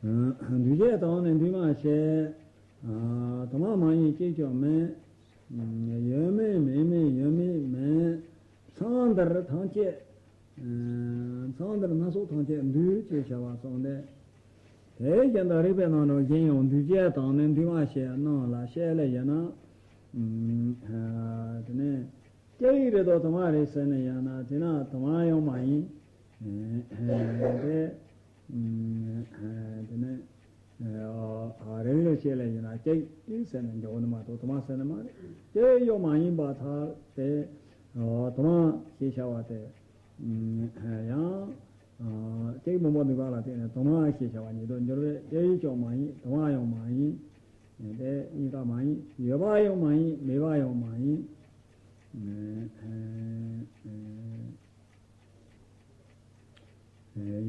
ཡང་། འདུས་བྱས་དང་ནི་འདུས་མ་བྱས། དུ་མ་མ་ཡིན་གཅིག་ཀྱང་མེད། ཡོད་མེད་མེད་མེད་ཡོད་མེད་མེད། མཚམས་འདིར་ཐམས་ཅད། མཚམས་འདིར་སྣ་ཚོགས་ཐམས་ཅད་འདུས་ཅེས་བྱ་བ་གསུངས་ཏེ། དེ་བཞིན་དུ་རིགས་པའི་རྣམ་གྲངས་གཞན་ཡང་འདུས་བྱས་དང་ནི་འདུས་མ་བྱས་རྣམས་ལ་བཤད་ལེ་ཡིན་ན། དེ་ནས་སྐྱེ་བའི་རིགས་དང་དུ་མ་རེད་ཟེར་ནས་ཡང་ན་དེ་ན་དུ་མ་ཡང་མ་ཡིན། དེ་དེ་ནས་རིགས་ལ་བཤད་ལེ་ཡིན་ན་སྐྱེ་ཟེར་ནས་འཇོག་ནི་མ་གཏོགས་དུ་མ་ཟེར་ནི་མ་རེད། སྐྱེ་ཡང་མ་ཡིན་པར་ཐལ་ཏེ། དུ་མ་ཞེས་བྱ་བ་དེ། ཡང་། སྐྱེ་བོ་མ་འདུས་པ་ལ་བརྟེན་ནས་དུ་མ་ཞེས་བྱ་བ་ཉིད་དུ་འགྱུར་བས་སྐྱེ་བོ་ཀྱང་མ་ཡིན། དུ་མ་ཡང་མ་ཡིན། དེ་གཉིས་ཀ་མ་ཡིན། ཡོད་པ་ཡང་མ་ཡིན། མེད་པ་ཡང་མ་ཡིན།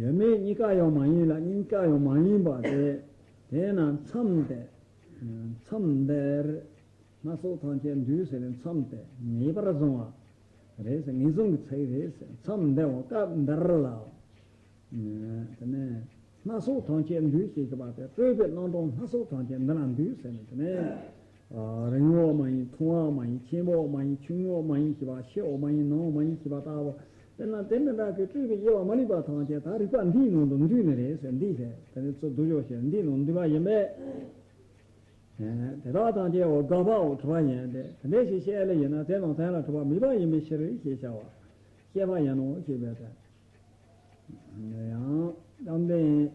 ཡོད་མེད་གཉིས་ཀ་ཡང་མ་ཡིན་ལ་གཉིས་ཀ་ཡང་མ་ཡིན་པ་སྟེ། དེས་ན་མཚམས་དེ། མཚམས་འདིར། སྣ་ཚོགས་ཐམས་ཅད་འདུས་ཟེར་བའི་མཚམས་དེ་ངེས་པར་བཟུང་བ་རེད་ཟེར། ངེས་བཟུང་གི་ཚིག་རེད་ཟེར། མཚམས་འདིའོ་སྐབས་འདིར་ལ། དེ་ནས་སྣ་ཚོགས་ཐམས་ཅད་འདུས་ཞེས་བྱ་བ་དེ་སྤྲོས་པའི་རྣམ་གྲངས་སྣ་ཚོགས་ཐམས་ཅད་འདི་ལ་འདུས་ཟེར་ནས་དེ་ནས། རིང་བོ་མ་ཡིན། ཐུང་བ་མ་ཡིན། ཆེན་པོ་མ་ཡིན། ཆུང་ངུ་མ་ཡིན་ཞེས་པ། ཕྱི་བོ་མ་ཡིན། ནང་བོ་མ་ཡིན་ཞེས་པ་ལྟ་བུ། དེ་ན་དེ་འདི་འདྲ་གི་སྤྲོས་པའི་དབྱེ་བ་མ་ལུས་པ་ཐམས་ཅད་ད་རིག་པ་འདིའི་ནང་དུ་འདུས་ནི་རེད་ཟེར། འདི་ཟེར་དེ་ནི་ཚུར་བསྡུ་ཞོག་ཞེས་འདིའི་ནང་འདུས་པ་ཡིན་པས། དེ་དག་ཐམས་ཅད་འོ་དགག་པའོ་གྲུབ་པ་ཡིན་ཏེ། དེ་འདྲ་ཞིག་བཤད་ལེ་ཡིན་ན་དེ་རྣམས་གཏན་ལ་གྲུབ་པ་མེད་པ་ཡིན་པའི་ཕྱིར་ཞེས་བྱ་བ། བཤད་པ་ཡིན་ནོ་ཞེས་པས་ཏེ། ཡང་བཅོམ་ལྡན་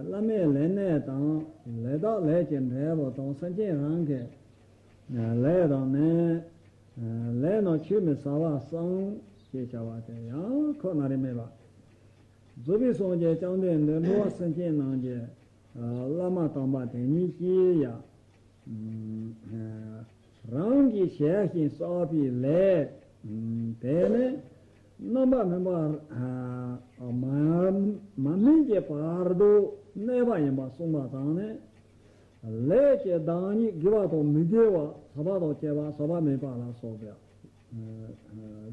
བླ་མའི་ལས་གནས་དང་ལས་བདག་ལས་ཀྱི་འབྲས་བུ་དང་སེམས་ཅན་རང་གི་ལས་དང་ནི། ལས་རྣམས་ཆུད་མི་ཟ་བ་གསུམ་ཞེས་བྱ་བ་དེ་ཡང་ཁོ་ན་རེ་མེད་པ། རྫོགས་པའི་སངས་རྒྱས་བཅོམ་ལྡན་འདས་འགྲོ་བ་སེམས་ཅན་རྣམས་ཀྱི་བླ་མ་དམ་པ་དེ་ཉིད་ཀྱིས་ཡང་། རང་གིས་བྱས་ཤིང་བསགས་པའི་ལས་དེ་ནི་རྣམ་པར་སྨིན་པ་མ་མ་སྨིན་གྱི་བར་དུ་གནས་པ་ཡིན་པ་གསུངས་པ་དང་ནི། ལས་ཀྱི་བདག་ཉིད་དགེ་བ་དང་མི་དགེ་བ། ཟག་པ་དང་བཅས་པ། ཟག་པ་མེད་པ་ལ་སོགས་པའི་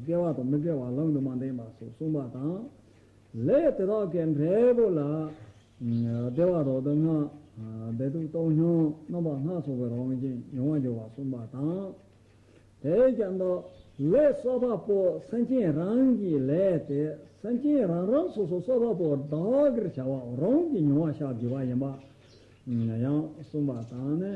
དགེ་བ་དང་མི་དགེ་བ་ལམ་དུ་མ་འདྲེས་པ་སོགས་གསུངས་པ་དང་། ལས་དེ་དག་གི་འབྲས་བུ་ལ། བདེ་བ་དང་སྡུག་བསྔལ། བདེ་སྡུག་སྟོབས་སྙོམས་རྣམ་པ་སྣ་ཚོགས་པའི་རང་བཞིན་མྱོང་བར་འགྱུར་བ་གསུངས་པ་དང་། དེ་བཞིན་དུ་ལས་བསགས་པ་པོ་སེམས་ཅན་རང་གི་ལས་དེ་སེམས་ཅན་རང་རང་སོ་སོ་བསགས་པ་པོ་བདག་གིར་བྱ་བ་རང་གི་མྱོང་བ་བཤད་དགོས་པ་ཡིན་པ། ཡང་གསུངས་པ་དང་ནི།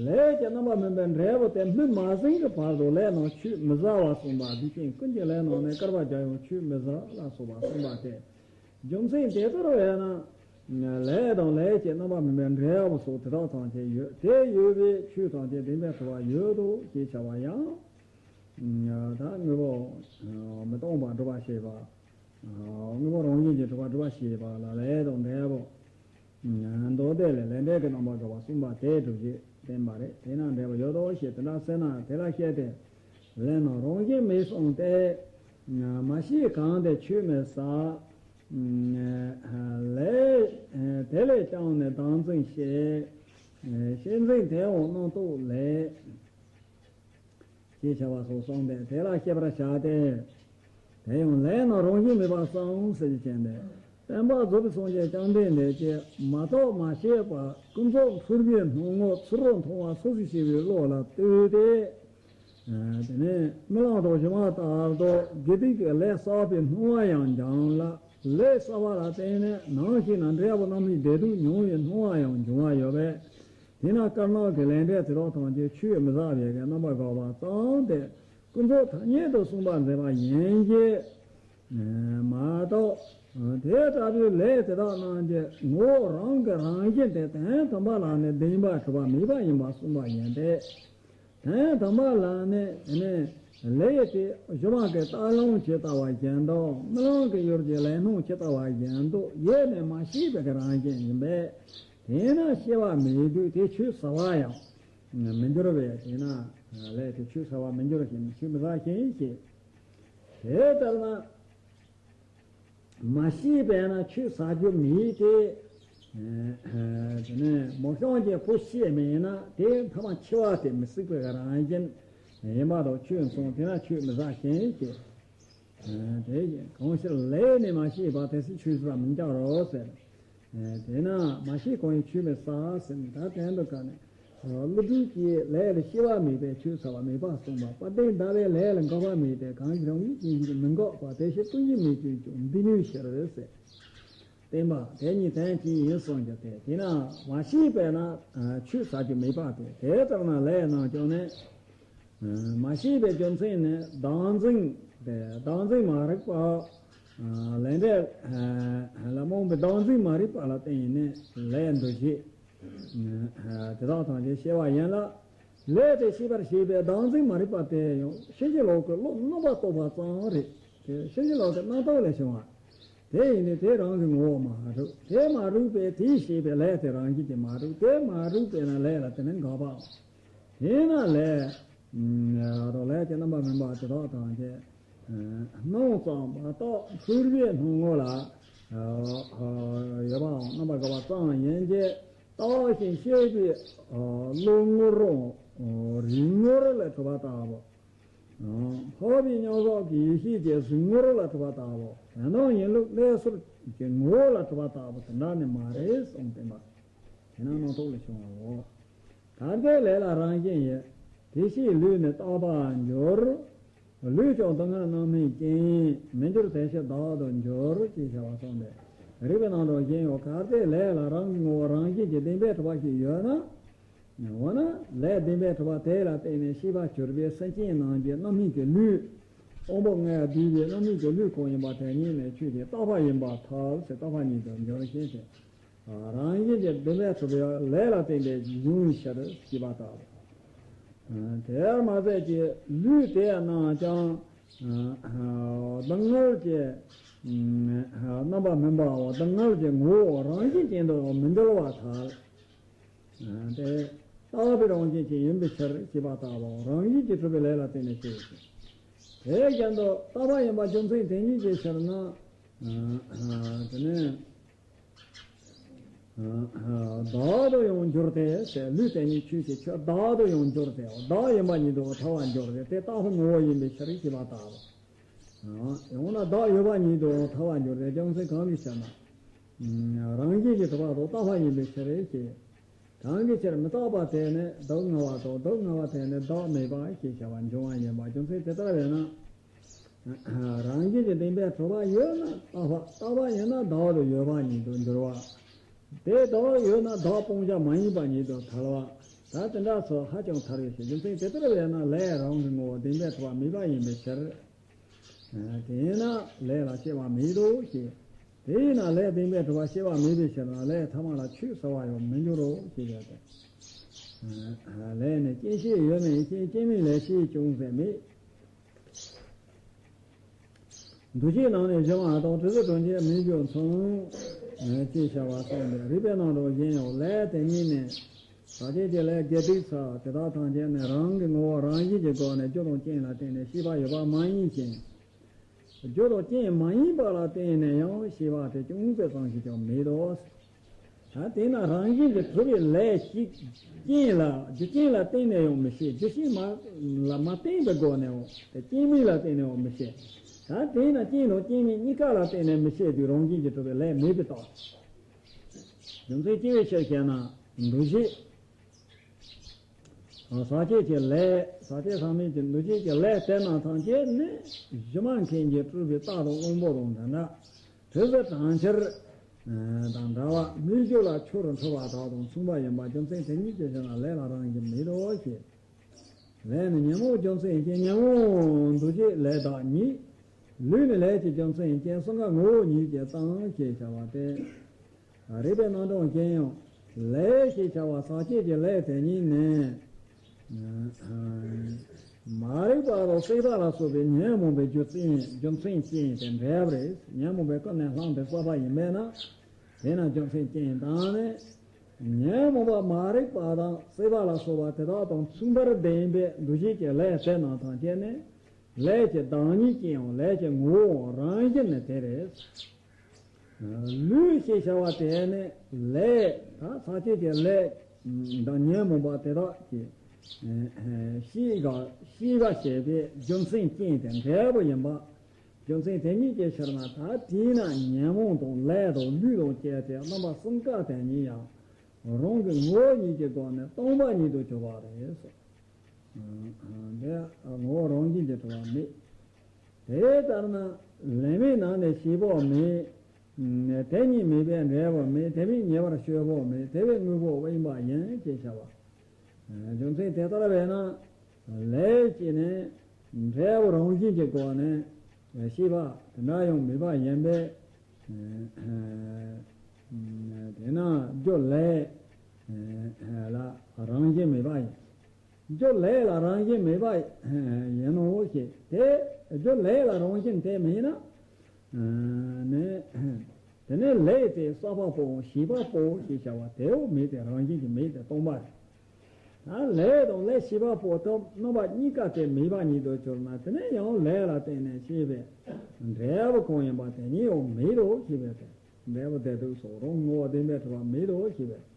ལས་ཀྱི་རྣམ་པར་སྨིན་པའི་འབྲས་བུ་དེ་སྨིན་མ་ཟིན་གྱི་བར་དུ་ལས་རྣམས་ཆུད་མི་ཟ་བར་གསུངས་པ། དེ་བཞིན་ཀུན་གྱི་ལས་རྣམས་ནི། བསྐལ་པ་བརྒྱ་ཡང་ཆུད་མི་ཟ་ལ་སོགས་པ་གསུངས་པ་སྟེ། རྒྱུ་མཚན་དེ་ལྟར་བས་ན། ལས་དང་ལས་ཀྱི་རྣམ་པར་སྨིན་པའི་འབྲས་བུ་སོགས་དེ་དག་ཐམས་ཅད་ཡོད། དེ་ཡོད་པས་ཆོས་ཐམས་ཅད་བདེན་པར་གྲུབ་པ་ཡོད་དོ་ཞེས་བྱ་བ་ཡང་། ད་དངོས་པོ་མི་སྟོང་པར་སྒྲུབ་པ་ཞེས་པ། དངོས་པོ་རང་བཞིན་གྱིས་གྲུབ་པ་སྒྲུབ་པ་ཞེས་པ་ལ་ལས་དང་འབྲས་བུ། མདོ་སྡེ་ལས་ལས་འབྲས་ཀྱི་རྣམ་པར་གྲུབ་པ་གསུངས་པ་དེའི་སྒྲུབ་བྱེད་བསྟན་པ་རེད། དེས་ན་འབྲས་བུ་ཡོད་དོ་ཞེས་དེ་འདྲ་ཟེར་ན་དེ་ལ་བཤད་དེ། ལས་རྣམས་རང་བཞིན་མེད་གསུངས་ཏེ། མ་ཤེས་གང་དེ་ཆུད་མི་ཟ། ལས་དེ་ལས་ཀྱང་ནི་བདག་འཛིན་བྱེད། བྱས་འཛིན་དེའང་རྣམ་རྟོག་ལས། ཞེས་བྱ་བ་སོགས་གསུངས་ཏེ་དེ་ལ་བཤད་པར་བྱ་སྟེ། དེ་ཡང་ལས་རྣམས་རང་བཞིན་མེད་པར་གསུངས་ཟེར་གྱི་ཅན་ཏེ། བསྟན་པ་རྫོགས་པའི་སངས་རྒྱས་བཅོམ་ལྡན་འདས་ཀྱིས་མ་རྟོགས་མ་ཤེས་པ་ཀུན་རྫོབ་འཁྲུལ་པའི་སྣང་ངོར་ཚུར་རོ་མཐོང་བ་སོ་སོས་ཤེས་པའི་བློ་ལ་ལྟོས་ཏེ། དེ་ནས་རྨི་ལམ་དང་སྒྱུ་མ་ལྟར་དུ་དགེ་སྡིག་གི་ལས་བསགས་པའི་སྣང་བ་ཡང་འབྱུང་ལ། ལས་བསགས་པ་ལ་བརྟེན་ནས་ནམ་ཞིག་ན་འབྲས་བུ་རྣམ་སྨིན་བདེ་སྡུག་མྱོང་བའི་སྣང་བ་ཡང་འབྱུང་བ་ཡོད་པས། དེས་ན་དཀར་ནག་གི་ལས་འབྲས་དེ་དག་ཐམས་ཅད་ཆུད་མི་ཟ་བའི་གི་རྣམ་པར་དགག་པ་གསུངས་ཏེ། ཀུན་རྫོབ་ཐ་སྙད་དུ་གསུངས་པ་མཛད་པ་ཡིན་གྱི་མ་གཏོགས། དེ་ལྟ་བུའི་ལས་དེ་དག་རྣམས་ཀྱི་ངོ་བོ་རང་གི་རང་བཞིན་དེ་དོན་དམ་པ་ལ་ནི་བདེན་པར་གྲུབ་པ་མེད་པ་ཡིན་པར་གསུངས་པ་ཡིན་ཏེ། དོན་དམ་པ་ལ་ནི་དེ་ནི་ལས་དེ་སྒྱུ་མ་གི་རྟ་གླང་ཇི་ལྟ་བ་བཞིན་དུ་རྨི་ལམ་གྱི་ཡུལ་གྱི་ལས་སྣང་ཇི་ལྟ་བ་བཞིན་དུ་ཡེ་ནས་མ་ཤེས་པའི་གི་རང་བཞིན་ཡིན་པས། དེས་ན་ཤེས་པ་མེད་དུས་དེ་ཆུད་ཟ་བ་ཡང་མི་འགྱུར་བས། དེས་ན་ལས་དེ་ཆུད་ཟ་བ་མི་འགྱུར་ཞིང་ཆུད་མི་ཟ་ཞིང་ཞེས། དེ་ལྟར་ན་མ་ཤེས་པས་ན་ཆུད་ཟ་རྒྱུ་མེད་དེ། ནས་མོ་གཤམ་གྱི་ཕོ་ཤེས་མེད་ན་དེ་ཐ་མ་འཆི་བ་དེ་མི་སྲིད་པའི་རང་བཞིན་ཡིན་པ་དང་ཆོས་མཚུངས་དེ་ན་ཆོས་མི་ཟ་ཞིང་ཞེས། དེ་གང་ཕྱིར་ལས་ནི་མ་སྐྱེས་པ་དེ་སྲིད་ཆོས་ཟ་མི་འཇོག་རོ་ཟེར། དེས་ན་མ་སྐྱེས་གང་ཡིན་ཆོས་མི་ཟ་ཟེར་ད་དྲན་འདུག་ག་ནས། ཀླུ་སྒྲུབ་ཀྱིས་ལས་ལ་སྐྱེ་བ་མེད་པས་ཆོས་ཟ་བ་མེད་པར་གསུངས་པ། དཔལ་ལྡན་ཟླ་བས་ལས་ལ་འགགས་པ་མེད་དེ། གང་གིས་རང་གི་སྐྱེ་མཆེད་མི་འགག་པ། དེ་ཕྱིར་ཀུན་གཞི་མེད་ཅིང་ཀྱང་འདི་ནུས་ཕྱིར་ཟེར། བསྟན་པ་དེ་གཉིས་དོན་གཅིག་ཡིན་གསུངས་ཀྱང་དེ་དེས་ན་མ་སྐྱེས་པས་ན་ཆོས་ཟ་རྒྱུ་མེད་པ་སྟེ། དེ་ལྟར་ན་ལས་རྣམས་ཀྱང་ནི། མ་སྐྱེས་པའི་རྒྱུ་མཚན་ནི་བདག་འཛིན་ཏེ། བདག་འཛིན་མ་རིག་པ། ལས་འབྲས་ལ་རྨོངས་པའི་བདག་འཛིན་མ་རིག་པ་ལ་བརྟེན་ནས་ལས་འདུ་བྱེད་དེ་དག་ཐམས་ཅད་སྐྱེ་བ་ཡིན་ལ། ལས་དེ་སྐྱེད་པར་བྱེད་པའི་བདག་འཛིན་མ་རིག་པ་དེ་ཡང་ཕྱིན་ཅི་ལོག་གི་བློ་རྣམ་པར་རྟོག་པ་ཙམ་རེད། དེ་ཕྱིན་ཅི་ལོག་གི་རྣམ་རྟོག་ལས་བྱུང་བ། དེ་ཡིན་དུས་དེ་རང་གི་ངོ་བོ་མ་རིག་དེ་མ་རིག་པས་དེས་བྱས་པའི་ལས་དེ་རང་བཞིན་གྱིས་མ་རིག་དེ་མ་རིག་པས་ན་ལས་ལ་དེ་ནི་འགག་པའམ། དེས་ན་ལས། ལས་ཀྱི་རྣམ་པར་སྨིན་པ་དེ་དག་དང་བཅས། སྣང་བ་ཙམ་པ་དག་འཁྲུལ་པའི་སྣང་ངོ་ལ་ཡོད་པའང་རྣམ་པར་དག་པ་ཙམ་ཡིན་གྱི། ལྟ་བ་ཞིག་ཤེས་པའི་བློ་ངོར་རིག་ངོར་ལས་གྲུབ་པ་ལྟ་བུ། འཕགས་པའི་མཉམ་གཞག་གི་ཡེ་ཤེས་ཀྱི་གཟིགས་ངོར་ལ་གྲུབ་པ་ལྟ་བུ། དོན་དམ་ཡིན་ལུགས་གནས་ཚུལ་གྱི་ངོ་བོ་ལ་གྲུབ་པ་ལྟ་བུ་དེ་འདྲ་ནི་མ་རེད་གསུངས་བསྟན་པ། དེས་ན་རྣམ་རྟོག་ལས་བྱུང་བའོ། ད་ལྟའི་ལས་ལ་རང་བཞིན་ཡོད། དེ་ཕྱིར་ལུས་ནི་རྟག་པར་འགྱུར། ལུས་ཀྱང་སྡུག་བསྔལ་རྣམ་སྨིན་ཅན། མི་འགྱུར་དེ་ཕྱིར་བདག་ཏུ་འགྱུར་ཅེས་བྱ་བ་གསུངས་ཏེ། རིགས་པའི་རྣམ་གྲངས་གཞན་ཡང་གལ་ཏེ་ལས་ལ་རང་གི་ངོ་བོ་རང་བཞིན་གྱིས་བདེན་པར་གྲུབ་པ་ཞིག་ཡོད་ན། འོ་ན་ལས་བདེན་པར་གྲུབ་པ་དེ་ལ་བརྟེན་ནས་ཤེས་པ་གྱུར་པའི་སེམས་ཅན་རྣམས་ཀྱི་རྣམ་སྨིན་གྱི་ལུས། དབང་པོ་ལྔས་བསྡུས་པའི་རྣམ་སྨིན་གྱི་ལུས་གང་ཡིན་པ་དེ་ཉིད་ནི་ཆོས་ཀྱི་རྟག་པ་ཡིན་པར་ཐལ་ཟེར། རྟག་པ་ཉིད་དུ་འགྱུར་ཞེས་ཏེ། རང་བཞིན་གྱིས་བདེན་པར་གྲུབ་པའི་ལས་ལ་བརྟེན་ཏེ་འབྱུང་བའི་ཕྱིར་ཞེས་པ་ལྟ་བུ། དེར་མ་ཟད་ཀྱི་ལུས་དེ་རྣམས་ཀྱང་སྡུག་བསྔལ་གྱི་རྣམ་པ་སྨིན་པའོ། སྡུག་བསྔལ་གྱི་ངོ་བོ་རང་བཞིན་ཅན་དུ་མི་འགྲུབ་པར་ཐལ། དེ་རྟག་པའི་རང་བཞིན་ཅན་ཡིན་པའི་ཕྱིར་ཞེས་པ་ལྟ་བུ། རང་བཞིན་གྱིས་གྲུབ་པའི་ལས་ལ་བརྟེན་ནས་སྐྱེ་བའི་ཕྱིར། དེ་བཞིན་དུ་རྟག་པ་ཡིན་པ་རྒྱུ་མཚན་དེ་ཉིད་ཀྱི་ཕྱིར་ན། དེ་ནས། བདག་ཏུ་ཡང་འགྱུར་ཏེ་ཟེར། ལུས་དེ་ཉིད་ཆོས་ཅན། ཁྱོད་བདག་ཏུ་ཡང་འགྱུར་ཏེ། བདག་ཡིན་པ་ཉིད་དུ་ཐལ་བར་འགྱུར་ཏེ། དེ་རྟག་པའི་ངོ་བོ་ཡིན་པའི་ཕྱིར་ཞེས་པ་ལྟ་བུ། ཡང་ན་བདག་ཡོད་པ་ཉིད་དུ་ཐལ་བར་འགྱུར་ཏེ། རྒྱུ་མཚན་གང་གི་ཕྱིར་ན། རང་བཞིན་གྱིས་གྲུབ་པ་དང་རྟག་པ་ཡིན་པའི་ཕྱིར་ཞེས། གང་གི་ཕྱིར་མི་རྟག་པ་དེ་ནི་སྡུག་བསྔལ་བ་དང་། སྡུག་བསྔལ་བ་དེ་ནི་བདག་མེད་པ་ཞེས་བྱ་བ་འབྱུང་བ་ཡིན་པ། རྒྱུ་མཚན་དེ་ལྟར་བས་ན། རང་བཞིན་གྱིས་བདེན་པར་གྲུབ་པ་ཡོད་ན་རྟག་པ། རྟག་པ་ཡོད་ན་བདག་ཏུ་ཡོད་པ་ཉིད་དུ་འགྱུར་བ། དེ་བདག་ཡོད་ན་བདག་སྤང་བྱ་མ་ཡིན་པ་ཉིད་དུ་ཐལ་བ། ད་དེ་འདྲ་ཚོ་ཧ་ཅང་ཐལ་བའི་ཕྱིར། རྒྱུ་མཚན་དེ་ལྟར་བས་ན་ལས་རང་གི་ངོ་བོ་བདེན་པར་གྲུབ་པ་མེད་པ་ཡིན་པའི་ཕྱིར། དེས་ན་ལས་ལ་སྐྱེ་བ་མེད་དོ་ཞེས། དེས་ན་ལས་བདེན་པར་གྲུབ་པ་སྐྱེ་བ་མེད་པའི་ཕྱིར་ན་ལས་ཐ་མ་ལ་ཆོས་ཟ་བ་ཡང་མི་འགྱུར་རོ་ཞེས་བྱ་སྟེ། ལས་ནི་རྐྱེན་ཤས་ཡོད་མིན་ཞིང་། རྐྱེན་མིན་ལས་ཤིག་ཅུང་ཟད་མེད། འདུ་བྱེད་རྣམས་ནི་གཞི་མ་དང་། དྲི་ཟ་གྲོན་ཆུང་མིན་རྒྱུ་མཚུངས། ཅེས་བྱ་བ་གསུངས་ཏེ། རིགས་པའི་རྣམ་གྲངས་གཞན་ཡང་ལས་དེ་ཉིད་ནི། ཟག་བཅས་ཀྱི་ལས་དགེ་སྡིག་ཚ་དེ་དག་ཐམས་ཅད་ནི་རང་གི་ངོ་བོ་རང་བཞིན་གྱི་སྒོ་ནས་རྒྱུ་དང་རྐྱེན་ལ་བརྟེན་ནས་སྐྱེས་པ་ཡོད་པ་མ་ཡིན་ཞིང་། རྒྱུ་དང་རྐྱེན་མ་ཡིན་པ་ལ་བརྟེན་ནས་ཡང་སྐྱེས་པ་དེ་ཅུང་ཟད་ཙམ་ཞིག་ཀྱང་མེད་དོ། ད་དེས་ན་རང་བཞིན་གྱིས་གྲུབ་པའི་ལས་ཤིག་རྐྱེན་ལ་རྒྱུ་རྐྱེན་ལ་བརྟེན་ནས་ཡང་མི་སྐྱེ། རྒྱུ་རྐྱེན་མ་ལ་མ་བརྟེན་པའི་སྒོ་ནས་འོ་དེ་རྐྱེན་མིན་ལ་བརྟེན་ནས་འོ་མི་སྐྱེ། ད་དེས་ན་རྐྱེན་དང་རྐྱེན་མིན་གཉིས་ཀ་ལ་བརྟེན་ནས་མི་སྐྱེ་དུས་རང་བཞིན་གྱིས་གྲུབ་པའི་ལས་མེད་པའི་རྟགས། རྒྱུ་མཚན་ཅི་ཡི་ཕྱིར་ཞེ་ན། འདུ་བྱེད། ཟག་བཅས་ཀྱི་ལས། ཟག་བཅས་ཟག་མེད་ཀྱི་འདུ་བྱེད་ཀྱི་ལས་དེ་རྣམས་ཐམས་ཅད་ནི་གཞི་མ་མཁན་གྱིས་སྤྲུལ་པའི་རྟ་དང་དབང་པོ་དང་འདྲ་འདྲ། དྲི་ཟ་གྲོན་ཆུང་དང་འདྲ་བ། སྨིན་རྒྱུ་ལ་ཆུར་འཁྲུལ་བ་དག་དང་མཚུངས་པ་ཡིན་པ། རྒྱུ་མཚན་དེ་ཉིད་ཀྱི་ཕྱིར་ན་ལས་ལ་རང་བཞིན་མེད་དོ་ཞེས། ལས་ནི་ཉོན་མོངས་རྒྱུ་མཚན་ཅན། ཉོན་མོངས་འདུ་བྱེད་ལས་བདག་ཉིད། ལུས་ནི་ལས་ཀྱི་རྒྱུ་མཚན་ཅན། གསུམ་ཀ་ངོ་བོ་ཉིད་ཀྱིས་བཏང་ཞེས་བྱ་བ་སྟེ། རིགས་པའི་རྣམ་གྲངས་གཞན་ཡང་ལས་ཞེས་བྱ་བ་ཟག་བཅས་ཀྱི་ལས་དེ་ཉིད་ནི། མ་རིག་པ་དང་སྲེད་པ་ལ་སོགས་པའི་ཉོན་མོངས་པའི་རྒྱུ་མཚན་རྒྱུ་མཚན་ཅན་དེ་འདྲ་བ་རེད། ཉོན་མོངས་པས་ཀུན་ནས་བསླངས་པའི་སྲེད་པ་ཡིན་པས་ན། དེས་ན་རྒྱུ་མཚན་ཅན་དང་ནི། ཉོན་མོངས་པ་མ་རིག་པ་དང་སྲེད་པ་ལ་སོགས་པ་དེ་དག་དང་མཚུངས་པར་ལྡན་པའི་འདུ་བྱེད་ཀྱི་ལས་དེ་རྣམས་ཐམས་ཅད་ནི། ལས་ཀྱི་བདག་ཉིད་ཀྱིའང་ལས་ཀྱི་ངོ་བོའང་རང་བཞིན་ནི་དེ་རེད། ལུས་ཞེས་བྱ་བ་དེ་ནི་ལས་ད་ཕྱག་རྒྱ་ཀྱི་ལས་དང་ཉོན་མོངས་པ་དེ་དག་གི་ཤེས་པ་ཤེས་པ་ཞེས་པའི་རྒྱུ་མཚན་ཅན་དེ་འབྲས་བུ་ཡིན་པ། རྒྱུ་མཚན་དེ་ཉིད་ཀྱི་ཕྱིར་ན་ད་དེས་ན་ཉོན་མོངས་དང་ལས་དང་ལུས་དང་བཅས་ཏེ་རྣམ་པ་གསུམ་ཀ་དེ་ཉིད་ཡང་རང་གི་ངོ་བོ་ཉིད་ཀྱི་སྒོ་ནས་སྟོང་པ་ཉིད་དུ་གྱུར་པ་རེད་སོ། དེ་ངོ་བོ་རང་བཞིན་གྱིས་གྲུབ་པ་མེད། དེ་ལྟར་ན་ལས་མེད་ནང་ནས་བྱེད་པོ་མེད། དེ་ཉིད་མེད་པས་འབྲས་བུ་མེད། དེ་མེད་ཉེ་བར་སྤྱོད་པོ་མེད། དེ་བས་དངོས་པོ་དབེན་པ་ཡིན་ཅེས་བྱ་བ། རྒྱུ་མཚན་དེ་ལྟར་བས་ན་ལས་ཀྱིས་ནི་འབྲས་བུ་རང་བཞིན་གྱི་སྒོ་ནས་ཤེས་པ་དེ་འདྲ་ཡང་མེད་པ་ཡིན་པས། དེས་ན་རྒྱུ་ལས་ལ་རང་བཞིན་མེད་པ་ཡིན། རྒྱུ་ལས་ལ་རང་བཞིན་མེད་པ་ཡིན་ནོ་ཞེས་དེ། རྒྱུ་ལས་ལ་རང་བཞིན་དེ་མེད་ན་ནི། དེ་ནས་ལས་དེ་བསགས་པ་པོའམ་བྱས་པ་པོ་ཞེས་བྱ་བ་དེའོ་མེད་དེ་རང་བཞིན་གྱིས་མེད་དེ་སྟོང་པ་རེད། ད་ལས་དང་ལས་བྱས་པ་པོ་དང་རྣམ་པ་གཉིས་ཀ་དེ་མེད་པ་ཉིད་དུ་གྱུར་ན་དེ་ནས་ཡང་ལས་ལ་བརྟེན་ནས་སྐྱེས་པའི་འབྲས་བུ་གང་ཡིན་པ་དེ་ཉིད་ཡང་མེད་དོ་ཞེས་པས་ཏེ། འབྲས་བུ་བདེ་སྡུག་སོགས་རང་ངོ་བོ་བདེན་པས་གྲུབ་པ་མེད་དོ་ཞེས་པས།